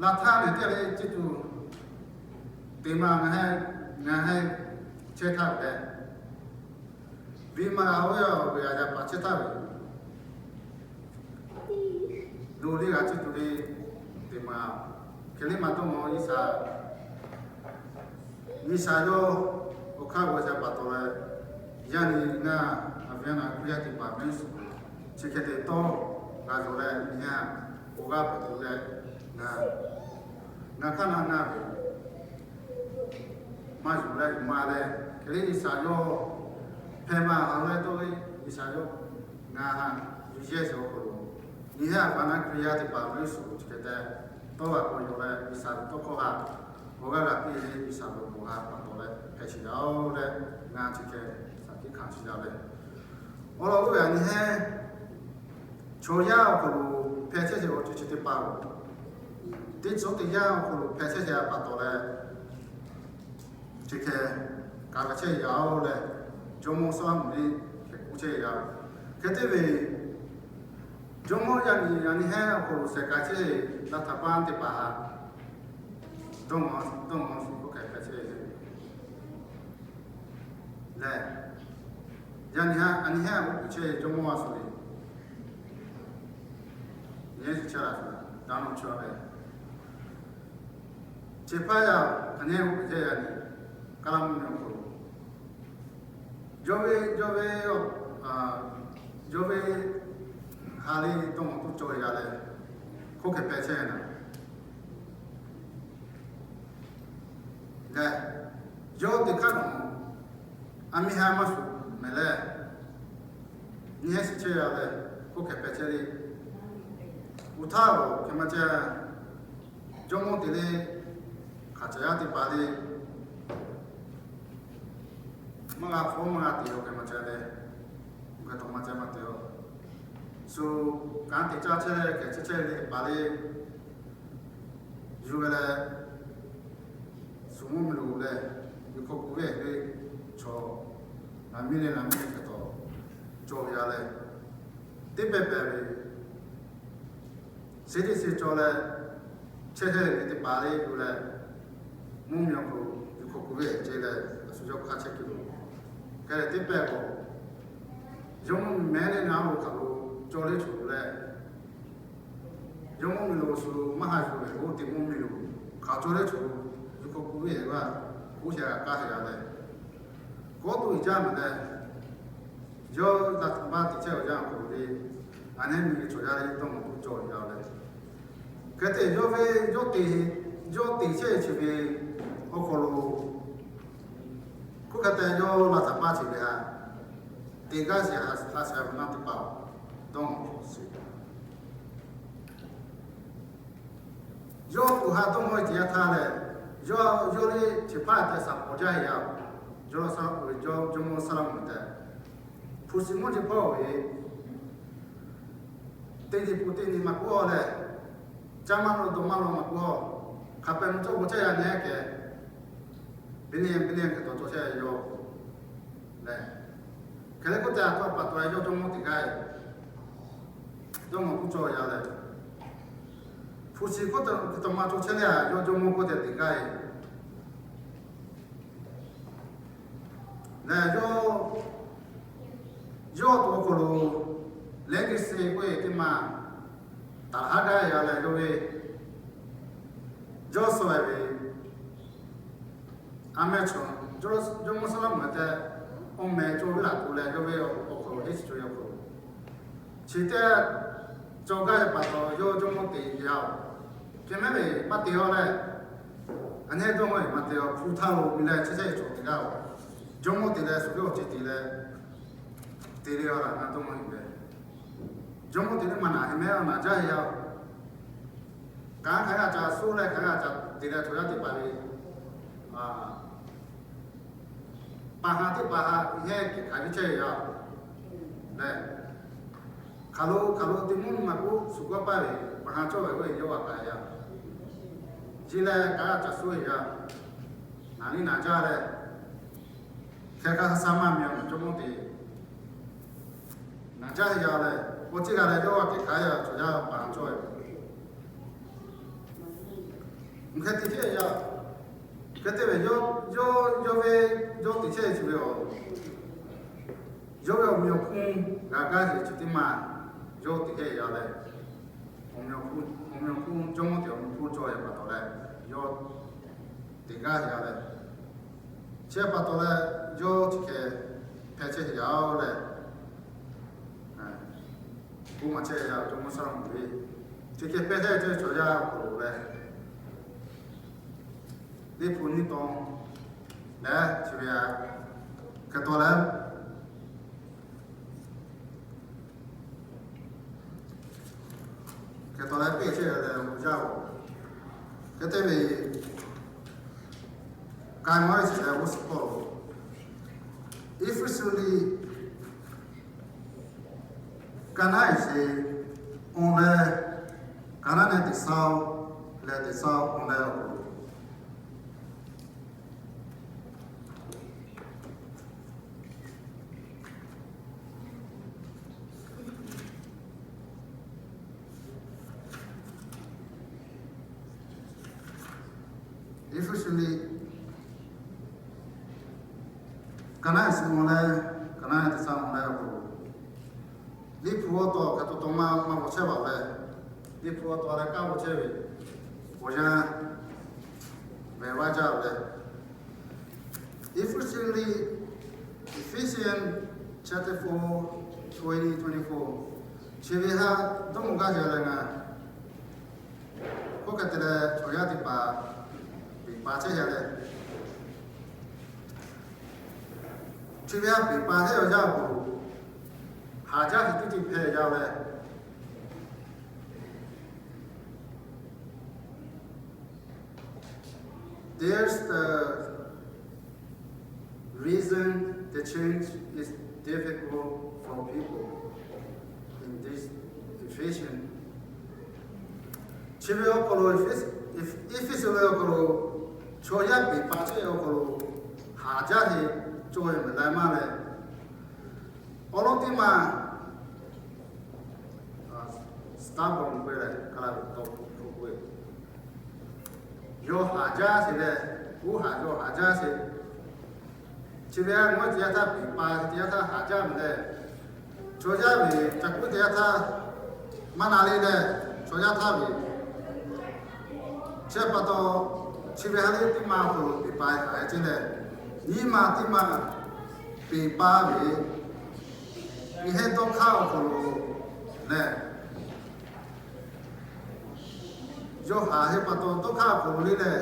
la htaˇ nehˬ teˇ le ciˇ tuˬ, teˇ maˬ ngaˬ heˆ, ngaˬ heˆ chehˇ htaˇ ve leh, viꞈ maˬ g'a-oˬ ve a yaˇ paˍ chehˇ htaˇ ve, loꞈ le g'a ciˇ tuˬ le, teˇ maˬ hk'e le maˇ dawˇ nawˬ-e, G'uiˬsha, G'uiˬsha yawˇ awˬ hk'aˇ g'aw ca pa taw leh, yaˇ nyi ngaˬ a viˉ a naˬ Hkriꞈ yaˇ teˇ hpaˍ mehˆ suhˍ chi hk'e te tawˇ g'a yonˍ leh nyi heˆ, awˬ g'aˇ pehꞈ tuˬ leh, ngaˬ hk'aˇ na ngaˬ ve maˇ yonˍ leh yuˬ ma leh, hk'e le G'uiˬsha yawˇ hpehꞈ maˍ a leh dawˇ ve, G'uiˬsha yawˇ ngaˬ haꞈ yuˬ yehˇ sheˍ awˬ hk'aw lo, nyi heˆ a pa naˉ Hkriꞈ yaˇ teˇ hpaˍ mehˆ suhˍ chi hk'e te tawˇ g'a k'aw yonˍ leh G'uiˬsha ve tawˇ hkawˇ haꞈ awˬ g'aˇ g'a piˇ le, G'uiˬsha ve bon haꞈ pa taw leh hpehꞈ sheˍ yaˇ-oˬ leh, ngaˬ chi hk'e shaˍ tiˉ hkanˍ sheˍ yaˇ leh, awˬ lawn k'oˆ ve a nyi heˆ, chaw yaˇ awˬ hk'aw lo hpehꞈ chehˇ sheˍ awˬ ceuˬ chi teˇ hpaˍ-oˬ, teˇ tcuhˉ teˇ yanˇ awˬ hk'aw lo hpehꞈ chehˇ sheˍ a pa taw leh, chi hk'e kaꞈ g'a chehˇ yaˇ-oˬ leh, jawˇmawˇ Sawˉlaꞈmonˍ le hk'e k'oˆ chehˇ yaˇ-oˬ. Hk'e te ve, jawˇmawˇ yaˇ nyi a nyi heˆ awˬ hk'aw lo shehˍ kaꞈ chehˇ laˇ htaꞈ paˇ teˇ hpaˍ haꞈ dawˇ nawˬ, dawˇ nawˬ shuˍ k'oˆ hk'e hpehꞈ chehˇ leh, yaˇ nyi a nyi heˆ a k'oˆ chehˇ jawˇmawˇ a shuˍ le, nyi heˆ shiˍ chehˇ laˬ shuˍ daꞈ nawˬ chaw leh, chi hpaˇ yaˇ a nyi heˆ k'oˆ chehˇ yaˇ nyi, kaˇ laˇ mvuhˇ miˬ awˬ hk'aw lo, yawˇ ve, yawˇ ve, yawˇ ve ha le dawˇ nawˬ k'oˆ cawˇ ve yaˇ leh, hk'oˆ hk'e hpehꞈ chehˇ naˍ leh, yawˇ teˇ hkaˇ nawˬ a miˇ haˉ maˇ shuˍ mehˍ leh, nyi heˆ shiˍ chehˇ yaˇ leh, hk'oˆ hk'e hpehꞈ chehˇ le. Oˇ htaˇ-oˬ, hk'e maˇ ceh, jawˇmawˇ te le, hk'aˬ caˬ yaˇ teˇ hpaˍ le, maˇ g'a hpfuhˇ maˇ g'a te-oˬ hk'e maˇ ceh leh, oˇ hk'e taw maˇ ceh maˇ te-oˬ. Shu kanˉ te caˇ chehˇ leh hk'e chehˇ chehˇ ve teˇ hpaˍ le, yuˬ ve leh, shu mvuhˇ miˬ lo leh, yuˬ hk'aw k'oꞈ ve ve chaw, naˍ miˇ leh naˍ miˇ hk'e taw cawˇ ve yaˇ leh, teˇ pehˇ pehˇ ve, sheˍ teˇ sheˍ cawˇ leh, chehˇ chehˇ ve teˇ hpaˍ le yuˬ leh, mvuhˇ miˬ awˬ hk'aw lo yuˬ hk'aw k'oꞈ ve ceh leh, a shu yawˇ hk'aˇ chehˇ kuiˬ lo, hk'e leh teˇ pehˇ k'o, yawˇ mvuhˇ miˬ mehˉ leh naˉ lo hk'aˬ lo cawˇ le choˬ leh, yawˇ mvuhˇ miˬ lo shu maˇ ha yuˬ ve k'o, teˇ mvuhˇ miˬ lo hk'aˬ cawˇ le choˬ, yuˬ hk'aw k'oꞈ ve g'a, k'oˆ shehˍ g'a kaˇ shehˍ yaˇ leh, kawˆ tuˬ jaˇ mehˍ leh, yawˇ daꞈ htaꞈ maˇ te chehˇ awˬ yanˇ awˬ hk'aw lo le, a nehˉ miˬguiˬ chaw yaˇ le dawˇ nawˬ k'oˆ cawˇ ve yaˇ leh, hk'e te yawˇ ve, yawˇ te, yawˇ te chehˇ chi ve awˬ hk'aw lo, hk'oˆ hk'e te yawˇ laˇ htaꞈ paˇ chi ve haꞈ te gaˇ sheˍ ha shaˍ ve naˇ teˇ hpaˍ dawˇ nawˬ hpfuhˇ sheˍ. Yawˇ kuˬ ha dawˇ nawˬ ve teˇ yanˇ htaˇ lehˬ, yawˇ yawˇ liˇ chi hpaˇ tehꞈ shaˍ pawˍ jaˇ ve yaˇ, yawˇ sha jawˇmawˇ Saˍlaꞈmonˍ tehꞈ hpu shi mawˇ jeˇ hpawˇ ve teˇ nyi pun teˇ nyi maˇ k'oˆ leh, caˇ maˇ lo dawˬ maˇ lo maˇ k'oˆ, hk'a pehꞈ nu cawˇ bon caˇ yaˇ nehˬ kehˬ, billion billion hk'e tawˍ cawˇ chehˇ ve yawˇ lehˬ, hk'e leh k'oˆ tehꞈ a htoꞈ pa taw leh yawˇ jawˇmawˇ teꞈ gaˇ ve, jawˇmawˇ hk'oˆ cawˇ yaˇ leh, hpu shi hk'oˆ hk'e tawˍ maˇ cawˇ chehˇ leh a, yawˇ jawˇmawˇ hk'oˆ tehꞈ teꞈ gaˇ ve lehˬ, yawˇ yawˇ awˬ to awˬ hk'aw lo legacy k'oˆ ve teˇ maˇ taˍ haˉ gaˇ ve yaˇ leh, yawˇ ve yawˇ suh ve a mehˇ chaw, jawˇmawˇ Saˍlaꞈmonˍ tehꞈ awˬ meh cawˇ ve laˬ k'o leh, yawˇ ve awˬ hk'aw lo history awˬ hk'aw lo chi teˇ cawˬ gaˇ ve pa taw, yawˇ jawˇmawˇ teꞈ yaˇ-oˬ, hk'e mehˉ ve maˇ te-a leh, a nehˉ dawˇ maˇ maˇ te-a, hpu htaˇ lo mi leh chi chehˇ ve cawˬ teꞈ gaˇ-oˬ, jawˇmawˇ teꞈ leh shuˍ ve awˬ ceuˬ teꞈ leh, te le-a laˬ ngaˬ dawˇ maˇ ve, jawˇmawˇ teꞈ leh maˇ naˍ heˆ mehˉ a naˍ jaˇ ve yaˇ-oˬ, kanˉ hk'aˬ g'a ca suhˉ leh hk'aˬ g'a ca te leh chaw yaˇ teˇ hpaˍ ve paˍ ha teˇ hpaˍ ha heˆ hk'aˬ ve chehˇ ve yaˇ lehˬ, hk'aˬ lo hk'aˬ lo te mvuhˇ maˇ k'oˆ, shu g'awˇ paˇ ve paˍ ha cawˇ ve k'oˆ ve yawˇ g'a k'ai yaˇ, ji leh kaꞈ g'a ca suhˉ ve yaˇ, naˍ liˇ naˍ jaˇ leh, hk'e kaꞈ ha sha maˇ mi-a, jawˇmawˇ teꞈ naˍ jaˇ ve yaˇ leh, awˬ ceuˬ g'a leh yawˇ g'a teꞈ hk'aˬ yaˇ chaw yaˇ paˍ ha cawˇ ve, hk'e te chehˇ ve yaˇ, hk'e te ve yawˇ, yawˇ ve, yawˇ teꞈ chehˇ ve chi ve a, yawˇ ve awˬ meꞈ awˬ hponˇ g'a gaˇ ve chi teˇ maˇ yawˇ teꞈ chehˇ ve yaˇ leh, awˬ meꞈ awˬ hponˇ jawˇmawˇ teꞈ awˬ meꞈ awˬ hponˇ cawˇ ve pa taw leh, yawˇ teꞈ gaˇ ve yaˇ leh, chi pa taw leh, yawˇ chi hk'e hpehꞈ chehˇ ve yaˇ-oˬ leh, k'oˆ maˇ chehˇ ve yaˇ, jawˇmawˇ Saˍlaꞈmonˍ ve chi hk'e hpehꞈ chehˇ ve chaw yaˇ awˬ hk'aw lo leh, teˇ hpu nyiˇ taw leh chi ve a, hk'e taw leh, hk'e taw leh peˇ chehˇ ve leh awˬ yaˇ-oˬ, hk'e te ve k'ai maˇ ve shiˍ leh g'uˇ suhˍ hpawˇ lo, Eˇfeˇsuꞈ liꞈ ka naˉ eˍ sheˍ awˬ leh, ka naˉ nehˬ teꞈ shaˉ-oˬ leh teꞈ shaˉ awˬ leh awˬ hk'aw lo, Eˇfeˇsuꞈ liꞈ ka naˉ eˍ shiˍ awˬ leh, ka naˉ nehˬ teꞈ shaˉ awˬ leh awˬ hk'aw lo, Liꞈ hpu awˬ taw hk'e taw taw maˇ maˇ bvuhꞈ chehˇ baˬ leh, Liꞈ hpu awˬ taw leh kanˉ bvuhꞈ chehˇ ve awˬ yanˇ mehˍ vaˇ jaˇ leh, Eˇfeˇsuꞈ liꞈ, Ephesians chapter four, twenty, twenty-four, chi ve haꞈ dawˇ mawˬ gaˇ jaˇ leh ngaˬ k'oˆ hk'e te leh chaw yaˇ teˇ hpaˍ peˍ pa chehˇ yaˇ leh, chi ve haꞈ peˍ pa hehˉ awˬ yaˇ awˬ hk'aw lo, haˍ jaˇ ve teˇ ceuˬ hpehꞈ yaˇ leh, there's the reason the change is difficult for people in this Ephesians. Chi ve awˬ hk'aw lo, Eˇfeˇsuꞈ ve awˬ hk'aw lo, chaw yaˇ peˍ pa chehˇ ve awˬ hk'aw lo, haˍ jaˇ ve cawˬ ve mehˍ leh maˇ leh, awˬ lawn teˇ maˬ stubborn k'oˆ ve leh, ka la ve taw k'oˆ ve, yawˇ haˍ jaˇ sheˍ leh, oˇ haˍ yawˇ haˍ jaˇ sheˍ. Chi ve a mawˇ teˇ yanˇ htaˇ peˍ pa teˇ yanˇ htaˇ haˍ jaˇ mehˍ leh, chaw yaˇ ve ca kuˉ teˇ yanˇ htaˇ maˇ na le leh, chaw yaˇ htaˇ ve chi pa taw, chi ve ha lehˬ teˇ maˬ awˬ hk'aw lo peˍ pa haˍ e ceˇ leh, nyiˇ maˬ teˇ maˬ peˍ pa ve, miˬ hehˉ dawˇ hk'aˇ awˬ hk'aw lo lehˬ, yawˇ haˍ ve pa taw dawˇ hk'aˇ awˬ hk'aw lo le leh,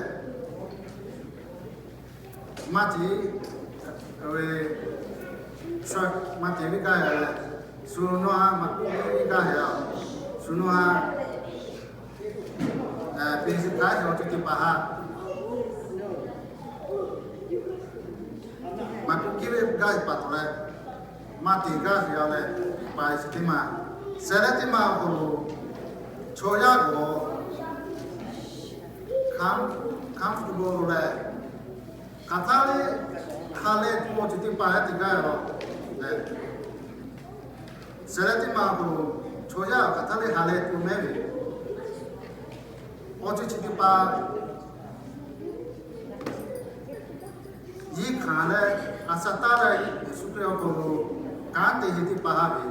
maˇ ceˬ ve, Maˍteˍ venˇ gaˇ yaꞈ leh, shu nawˇ ha Maˍkuˆ venˇ gaˇ yaꞈ, shu nawˇ ha Peˍteˍzaˍhkaˍ yaꞈ awˬ ceuˬ teˇ hpaˍ ha, Maˍkuˆ venˇ gaˇ ve pa taw leh, Maˍteˍ gaˇ yaꞈ leh, pa e chi teˇ maˬ, shehˍ leh teˇ maˬ awˬ hk'aw lo chaw yaˇ g'awˬ comfortable leh, hk'aˬ htaˇ le ha leh tuˬ awˬ ceuˬ teˇ hpaˍ yaˇ teˇ gaˇ yaꞈ leh, shehˍ leh teˇ maˬ awˬ hk'aw lo chaw yaˇ hk'aˬ htaˇ le ha leh tuˬ mehˉ ve awˬ ceuˬ chi teˇ hpaˍ yiˇ hkanˍ leh, a sha taˇ leh Yeˍsuˆ Hkriꞈ awˬ hk'aw lo kanˉ te ve teˇ hpaˍ ha ve,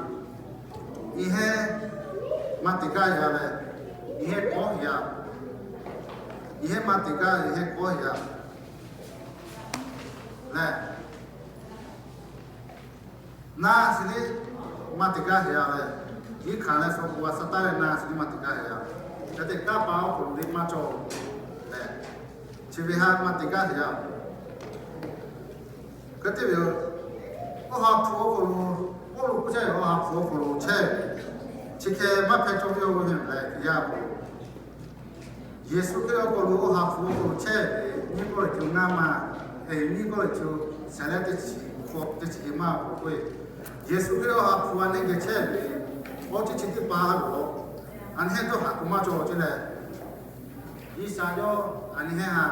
iˉ hehnˇ Maˍteˍ gaˇ yaꞈ leh, iˉ hehnˇ kawˆ yaꞈ, iˉ hehnˇ Maˍteˍ gaˇ, iˉ hehnˇ kawˆ yaꞈ leh, naˆ shiˍ liˇ Maˍteˍ gaˇ yaꞈ leh, yiˇ hkanˍ leh shu awˬ pon a sha taˇ leh naˆ shiˍ liˇ Maˍteˍ gaˇ yaꞈ, hk'e te kanˉ pa awˬ hk'aw lo le maˇ cawˬ leh, chi ve ha Maˍteˍ gaˇ yaꞈ. Hk'e te ve yoˬ. Awˬ ha hpu awˬ hk'aw lo, Pawˇluꞈ k'oˆ chehˇ ve awˬ ha hpu awˬ hk'aw lo chehˇ ve, chi hk'e maˇ hpehꞈ cawˇ ve yoˬ ve leh, yaˇ k'o Yeˍsuˆ Hkriꞈ awˬ hk'aw lo awˬ ha hpu awˬ hk'aw lo chehˇ ve, nyiˇ Kawˇrenˍhtuˆ ngaˇ maˬ, e nyiˇ Kawˇrenˍhtuˆ shehˍ leh teˇ chi, teˇ chi maˬ awˬ hk'aw lo, Yeˍsuˆ Hkriꞈ awˬ ha hpu a neˉ geh chehˇ ve, awˬ ceuˬ chi teˇ hpaˍ ha lo, a neˉ hehnˇ dawˇ haˍ k'o maˇ cawˬ ce leh, G'uiˬsha yawˇ a neˉ hehnˇ ha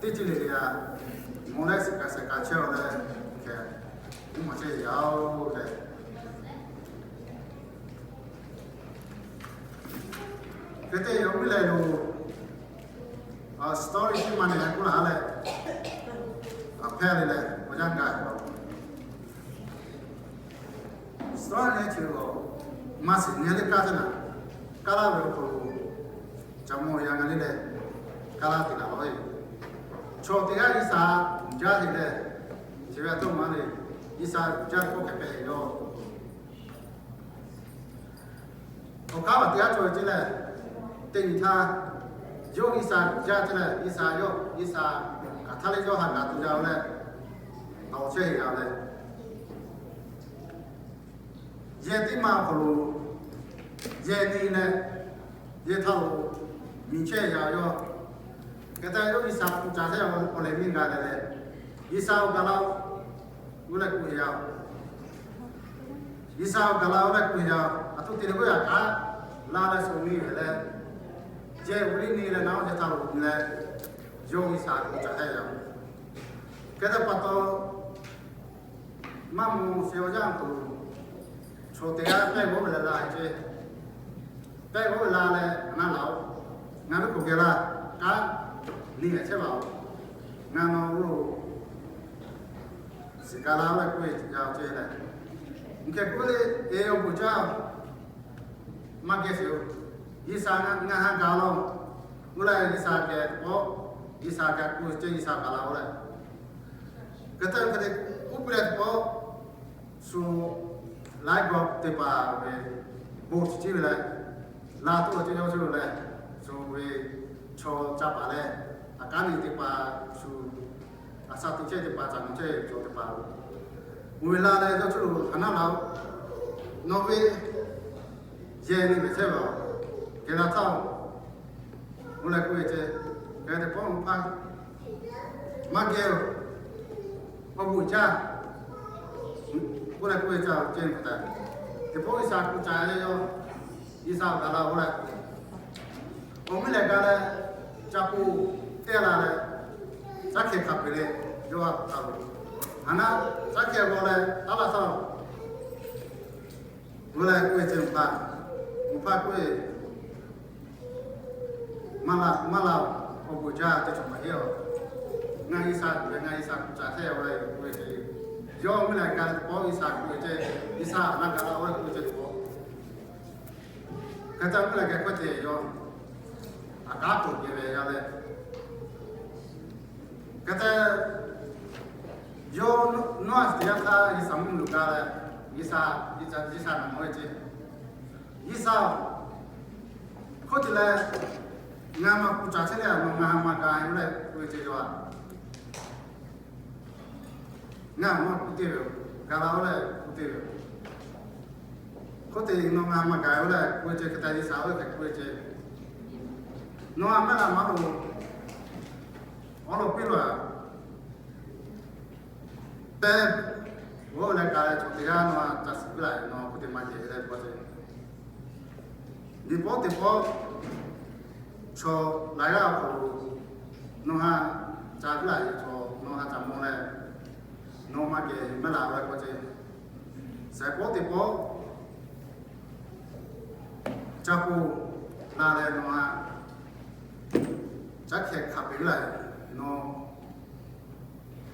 teˇ ceuˬ le le a, mawˬ leh shiˍ kaꞈ shehˍ kaꞈ chehˇ a leh, hk'e mvuhˇ maˬ chehˇ yaꞈ oˬ leh, hk'e te yaꞈ oˬ ve leh lo, story chi maˇ ne k'oˆ laˇ leh, a hpehˇ le leh awˬ yanˇ gaˬ story chi maˇ shiˍ nyi le kaˇ teˇ naˬ, kaˇ laˇ ve awˬ hk'aw lo, ca mawˬ yaꞈ ngaˬ le leh, kaˇ laˇ te laˬ law e. Chaw teˇ g'aˇ G'uiˬsha uiˍ jaˇ te leh, chi ve a htoˆ ma le, G'uiˬsha uiˍ jaˇ k'oˆ hk'e hpehꞈ ve yoˬ. Awˬ hk'aˇ vaˬ teˇ g'aˇ cawˬ ve ce leh, teˇ nyi htaˇ, yawˇ G'uiˬsha uiˍ jaˇ ce leh, G'uiˬsha yawˇ, G'uiˬsha hk'aˬ htaˇ le yawˇ ha gaˬ tuˬ yaˇ oˬ leh, tawˍ chehˇ ve yaˇ oˬ leh, yehˬ teˇ maˬ awˬ hk'aw lo, yehˬ nyi leh, yehˬ htaˇ lo miˬ chehˇ yaˇ yoˬ. Hk'e te yawˇ G'uiˬsha hpu ca chehˇ awˬ leh miˇ gaˬ leh leh, G'uiˬsha awˬ gaˬ la oˬ leh k'oˆ ve yaˇ, G'uiˬsha awˬ gaˬ la oˬ leh k'oˆ ve yaˇ, a htoꞈ te leh k'oˆ yaꞈ kaꞈ, la leh shu miˬ ve leh, yehˬ uiˍ liˇ nyi leh naˉ oˇ yehˬ htaˇ lo nyi leh, yawˇ G'uiˬsha hpu ca hehˇ yaˇ. Hk'e te pa taw, maˇ mawˬ sheˍ awˬ yanˇ awˬ hk'aw lo, chaw teˇ g'aˇ pehˇ g'awˇ ve leh la ce, pehˇ g'awˇ ve la leh a naˉ la oˬ, ngaˬ ve k'oˬ geh la, kaꞈ, neˇ geh chehˇ baˬ oˬ, ngaˬ nawˬ lo shiˍ kaꞈ la oˬ leh k'oˆ ve yaˇ oˬ ce leh, uˬ hkeh k'oˆ le, e awˬ bon jaˇ, maˇ geh sheˍ oˬ, G'uiˬsha ngaˬ ha gaˬ la oˬ, oˇ leh G'uiˬsha geh teˇ pawˆ, G'uiˬsha geh k'oˆ ve ce G'uiˬsha gaˬ la oˬ leh, hk'e te hk'e te k'oˆ piˇ leh teˇ pawˆ, shu laiˉ g'awˇ teˇ hpaˍ ve bon chi ciˉ ve leh, la tuˬ awˬ ceuˬ yawˇ ceuˬ lo leh, shu ve chaw ca paˍ leh, a kanˉ nyi teˇ hpaˍ shu, a sha te chehˇ teˇ hpaˍ, ca nawˬ chehˇ ve chaw teˇ hpaˍ, uˬ ve la leh yawˇ ceuˬ lo a naˉ la oˬ, nawˬ ve yehˬ nyi ve chehˇ ve oˬ, geh la htaˇ oˬ, oˇ leh k'oˆ ve ce, geh teˇ pawˆ mvuhˇ hpaˇ maˇ geh oˬ, awˬ bon jaˇ, oˇ leh k'oˆ ve ca ce taˍ, teˇ pawˆ G'uiˬsha hpu ca leh yawˇ, G'uiˬsha gaˬ la oˬ leh, awˬ miˇ lehˬ gaˬ leh, ca k'o, teˇ la leh, caˉ hkeh hk'a peu-eˬ leh, yawˇ a htaˇ lo, a naˉ, caˉ hkeh g'aw leh taˉ laˇ htaˇ, oˇ leh k'oˆ ve ce mvuhˇ hpaˇ, mvuhˇ hpaˇ k'oˆ ve, maˇ la, maˇ la oˬ, awˬ bon jaˇ, teˇ cawˬ maˇ heˆ oˬ, ngaˬ G'uiˬsha tuˬ ve, ngaˬ G'uiˬsha hpu ca hehˇ oˬ leh k'oˆ ve ce, yawˇ miˇ lehˬ gaˬ leh teˇ pawˆ G'uiˬsha k'oˆ ve ce, G'uiˬsha a naˉ gaˬ la oˬ leh k'oˆ ve ce teˇ pawˆ, hk'e te miˇ lehˬ geh k'oˆ ce yaˇ, a kanˉ k'oˆ geh ve yaˇ leh, hk'e te yawˇ Noˉaꞈ teˇ yanˇ htaˇ G'uiˬsha mvuhˇ miˬ lo gaˬ leh, G'uiˬsha, G'uiˬsha naˬ mawˬ ve ce, G'uiˬsha oˬ, hk'oˆ ce leh, ngaˬ maˇ hpu ca chehˇ leh a nawˬ ngaˬ ha maˇ gaˬ ve leh k'oˆ ve ce yaˇ, ngaˬ maˇ k'oˆ te ve oˬ, Gaˬ la oˇ leh k'oˆ te ve, hk'oˆ te nawˬ ngaˬ maˇ gaˬ oˇ leh k'oˆ ve ceh, hk'e te G'uiˬsha oˇ ve hk'e k'oˆ ve ceh, nawˬ ngaˬ maˇ g'a maˇ loˬ, awˬ lawn piˇ laˬ tehꞈ, oˇ leh ka leh chaw teˇ g'aˇ nawˬ htaꞈ ca suhˍ piˇ laˬ ve, nawˬ hk'oˆ te maˇ ceh leh k'oˆ ve ceh, liꞈ pawˆ teˇ pawˆ chaw laiˉ g'aˇ awˬ hk'aw lo nawˬ htaꞈ ca piˇ laˬ ve chaw nawˬ htaꞈ ca mawˬ leh, nawˬ maˇ geh maˇ la ve k'oˆ ceh, shaiˍ pawˆ teˇ pawˆ ca poˬ la leh nawˬ htaꞈ ca hkeh hkanˍ piˇ laˬ ve, nawˬ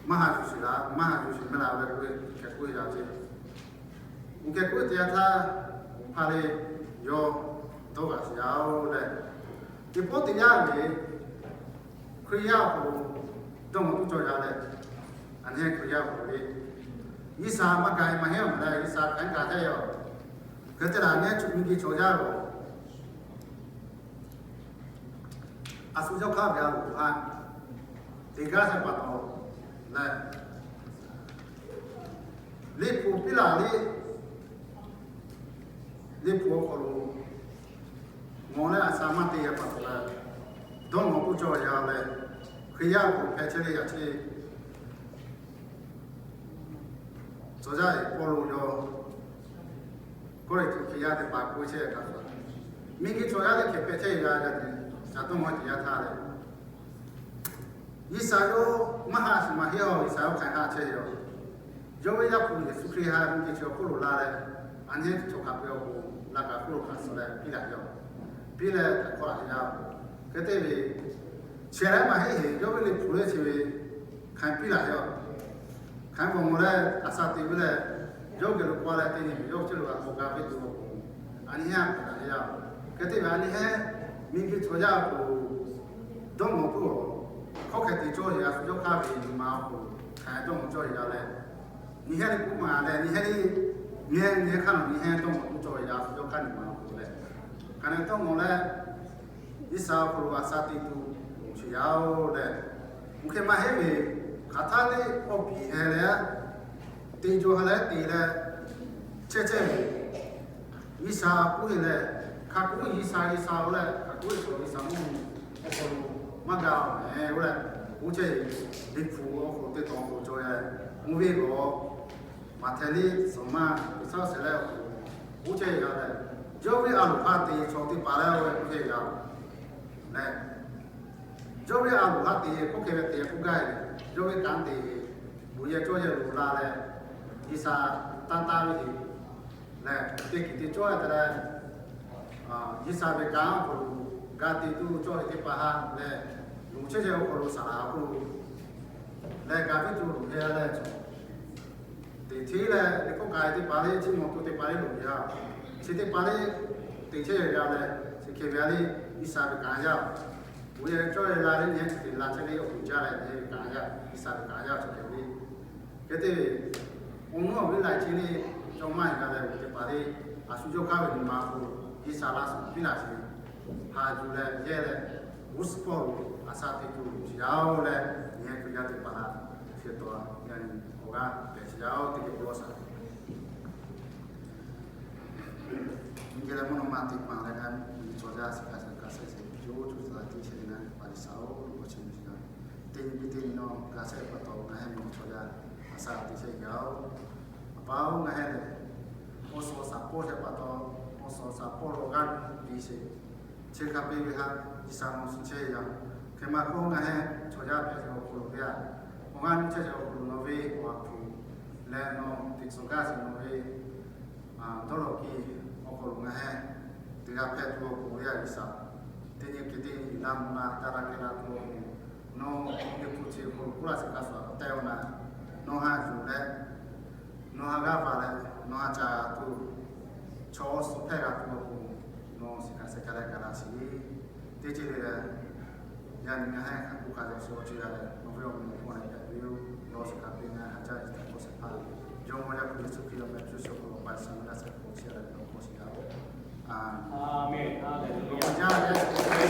maˇ haꞈ yuˬ sheˍ la, maˇ haꞈ yuˬ sheˍ maˇ la ve k'oˆ ve hkeh k'oˆ ve yaˇ ceh, uˬ hkeh k'oˆ ve teˇ yanˇ htaˇ, uˬ hpaˇ leh yawˇ dawˇ g'a sheˍ yaˇ oˬ leh, teˇ pawˆ teˇ yanˇ ve Hkriꞈ yaˇ awˬ hk'aw lo dawˇ mawˬ tuˬ cawˬ yaˇ leh, aˬ nyi Hkriꞈ yaˇ awˬ hk'aw lo le, G'uiˬsha maˇ gaˬ maˇ heˆ awˬ leh G'uiˬsha hkanˍ kaꞈ hk'e yaˇ oˬ, hk'e te leh aˬ nyi cuˬ miˬ guiˬ cawˬ yaˇ oˬ, a shu yawˇ hk'aˇ ve a loˍ htaˇ teˇ g'aˇ htaꞈ pa taw leh, liꞈ hpu piˇ laˬ le, liꞈ hpu awˬ hk'aw lo mawˬ leh a shu maˇ te yaˇ pa taw leh, dawˇ mawˬ k'oˆ cawˬ yaˇ leh, Hkriꞈ yaˇ awˬ hk'aw lo hpeh chehˇ ve yaˇ chi cawˬ jaˇ ve Pawˇluꞈ yawˇ Kawˇrenˍhtuˆ Hkriꞈ yaˇ teˇ hpaˍ k'oˆ chehˇ kaꞈ, miˬ guiˬ cawˬ yaˇ teˇ hkeh hpeh chehˇ ve yaˇ yaˇ nyi ca dawˇ mawˬ teˇ yanˇ htaˇ leh, G'uiˬsha yawˇ maˇ haꞈ shiˍ maˇ heˆ awˬ, G'uiˬsha yawˇ hkanˍ haꞈ chehˇ ve yoˬ. Yawˇ ve Yaˇ hpu Yeˍsuˆ Hkriꞈ htaꞈ miˬ guiˬ chi awˬ hk'oˆ lo la leh, aˬ nyi chaw hk'a peu-eˬ awˬ pon laꞈ kaꞈ hk'oˆ lo hkanˍ suh leh piˇ laˬ ve yoˬ. Piˇ leh htaꞈ kawˆ laˬ ve yaˇ, hk'e te ve, chehˇ leh maˇ heˆ heˆ yawˇ ve liꞈ hpu leh chi ve hkanˍ piˇ laˬ ve yoˬ. Hkanˍ bawˬ mawˬ leh a shu te ve leh, yawˇ geh lo k'oˆ leh teˇ nyi ve yawˇ chi lo g'a k'awꞈ gaˇ ve tuˬ awˬ pon, aˬ nyi haˉ hkanˍ laˬ ve yaˇ, hk'e te ve aˬ nyi haˉ miˬ guiˬ cawˬ yaˇ awˬ hk'aw lo dawˇ mawˬ k'oˆ, hkawˇ hkeh te cawˇ ve a shu yawˇ hk'aˇ ve nyi ma awˬ hk'aw lo hkanˍ dawˇ mawˬ cawˇ ve yaˇ leh, nyi haˉ le k'oˆ maˬ leh nyi haˉ le, nyi haˉ nyi haˉ hk'aˇ nawˬ nyi haˉ dawˇ mawˬ k'oˆ cawˇ ve yaˇ a shu yawˇ hk'aˇ nyi ma awˬ hk'aw lo leh, hkanˍ leh dawˇ mawˬ leh, G'uiˬsha awˬ hk'aw lo a shu te tuˬ loˍ sheˍ yaˇ oˬ leh, mvuhˇ hk'e maˇ heˆ ve, hk'aˬ htaˇ le awˬ piˍ heh leh, te jaw ha leh te leh, chehˇ chehˇ ve G'uiˬsha k'oˆ ve leh, hk'a k'oˆ G'uiˬsha G'uiˬsha oˬ leh hk'a k'oˆ ve chaw G'uiˬsha mvuhˇ miˬ awˬ hk'aw lo maˇ gaˬ mehˍ oˬ leh, oˇ chehˇ ve liꞈ hpu awˬ hk'aw lo teˇ tawn k'oˆ cawˇ leh, mvuhˇ ve lawˬ, Maꞈhtehˍ liꞈ, Sawˍmaꞈ, G'uiˬsha awˬ shehˍ leh awˬ hk'aw lo oˇ chehˇ ve yaˇ leh, yawˇ ve a loˍ hk'aˇ te chaw teˇ hpaˍ leh oˇ ve k'oˆ chehˇ ve yaˇ leh, yawˇ ve a loˍ hk'aˇ te hk'oˆ hk'e ve te k'oˆ gaˇ ve, yawˇ ve kanˉ te, bon yehˬ cawˇ yehˬ loꞈ la leh, G'uiˬsha taˇ taˇ ve lehˬ, teˇ hkiˬ te cawˇ te leh, G'uiˬsha ve kanˉ awˬ hk'aw lo ga te tuˬ cawˇ ve teˇ hpaˍ ha leh, loꞈ chehˇ chehˇ awˬ hk'aw lo saˍ laꞈ awˬ hk'aw lo leh ga piˇ tuˬ loꞈ hk'e leh, teˇ hteˇ leh teˇ hkawˇ k'ai teˇ hpaˍ le, chi mawˬ to teˇ hpaˍ le loꞈ yaˇ, chi teˇ hpaˍ le, teˇ chehˇ ve yaˇ leh chi hk'e ve yaˇ le, G'uiˬsha ve kanˉ yaˇ, bon yehˬ cawˇ yehˬ la le nyi chi teˇ la chehˇ le awˬ hk'aw lo jaˇ leh nyi ve kanˉ yaˇ, G'uiˬsha ve kanˉ yaˇ chi hk'e ve, hk'e te ve, awˬ mvuhˇ awˬ viˉ laiˉ ceuˬ le, cawˇ maˇ heˆ ga leh teˇ hpaˍ le, a shu yawˇ hk'aˇ ve nyi ma hk'aw lo G'uiˬsha laˇ suhˍ piˇ laˬ sheˍ, haꞈ yuˬ leh yehˇ leh, g'uˇ suhˍ hpawˇ lo a shu te tuˬ loˍ sheˍ yaˇ oˬ leh, nyi heh kuiˬ yaˇ teˇ hpaˍ la, chi taw yaˇ nyi awˬ g'aˇ pehꞈ sheˍ yaˇ oˬ teˇ geh bon lawˬ shaˍ. Nyi geh leh mvuhˇ naw ma teˇ hpaˍ leh g'a nyi chaw yaˇ shiˍ kaꞈ shiˍ kaꞈ shehˍ shiˍ yawˇ oˇ cuˬ tcuh la teˇ shehˍ le na pa liꞈ shaˍ oˬ lo k'o chi nyi g'a, teˇ nyi piˇ teˇ nyi nawˬ g'a shehˍ pa taw ngaˬ heh mvuhˇ chaw yaˇ a shu te shehˍ yaˇ oˬ. A pa oˬ, ngaˬ heh lehˬ, awˬ suhˍ shaˍ hpawˇ shehˍ pa taw, awˬ suhˍ shaˍ hpawˇ lo g'aˇ piˇ sheˍ, chi hk'a peu-eˬ ve htaꞈ G'uiˬsha nawˬ shiˍ chehˇ yaˇ. Hk'e maˇ k'oˆ, ngaˬ heh chaw yaˇ hpehꞈ ve awˬ hk'aw lo ve a, awˬ g'aˇ nuˇ chehˇ ve awˬ hk'aw lo nawˬ ve awˬ ha hpu leh nawˬ teꞈ tcuh gaˇ sheˍ nawˬ ve dawˇ law kiˇ awˬ hk'aw lo ngaˬ heh teˇ g'aˇ hpehꞈ tuˬ awˬ pon ve a G'uiˬsha, teˇ nyi hk'e teˇ nyi la mvuh la taˇ la hk'e la tuˬ awˬ pon, nawˬ teꞈ hpu chi awˬ hk'aw lo k'oˆ laˇ sheˍ kaꞈ shuˍ a teh awˬ na, nawˬ haꞈ yuˬ leh nawˬ haꞈ g'aˇ va leh nawˬ haꞈ ca tuˬ, chaw awˬ suhˍ hpehˇ g'a tuˬ awˬ pon, nawˬ shiˍ kaꞈ shehˍ kaꞈ leh gaˬ la sheˍ. Teˇ ceuˬ le leh, yaˇ nyi ngaˬ heh hk'a k'oˆ hk'a yaw shu awˬ ceuˬ g'a leh nawˬ ve awˬ meh awˬ hpawˇ leh hpehꞈ ve yoˬ. Nawˬ shiˍ kaꞈ te ngaˬ haꞈ jaˇ ve htaꞈ k'oˆ shehˍ hpaˇ, Jawˇmawˇ Yaˇ hpu Yeˍsuˆ Hkriꞈ awˬ meh cuˇ shehˍ hk'aw lo pa shiˍ mvuh daꞈ shehˍ hk'aw chehˇ leh nawˬ hk'aw shiˍ yaˇ oˬ. Aˬ, jaˇ leh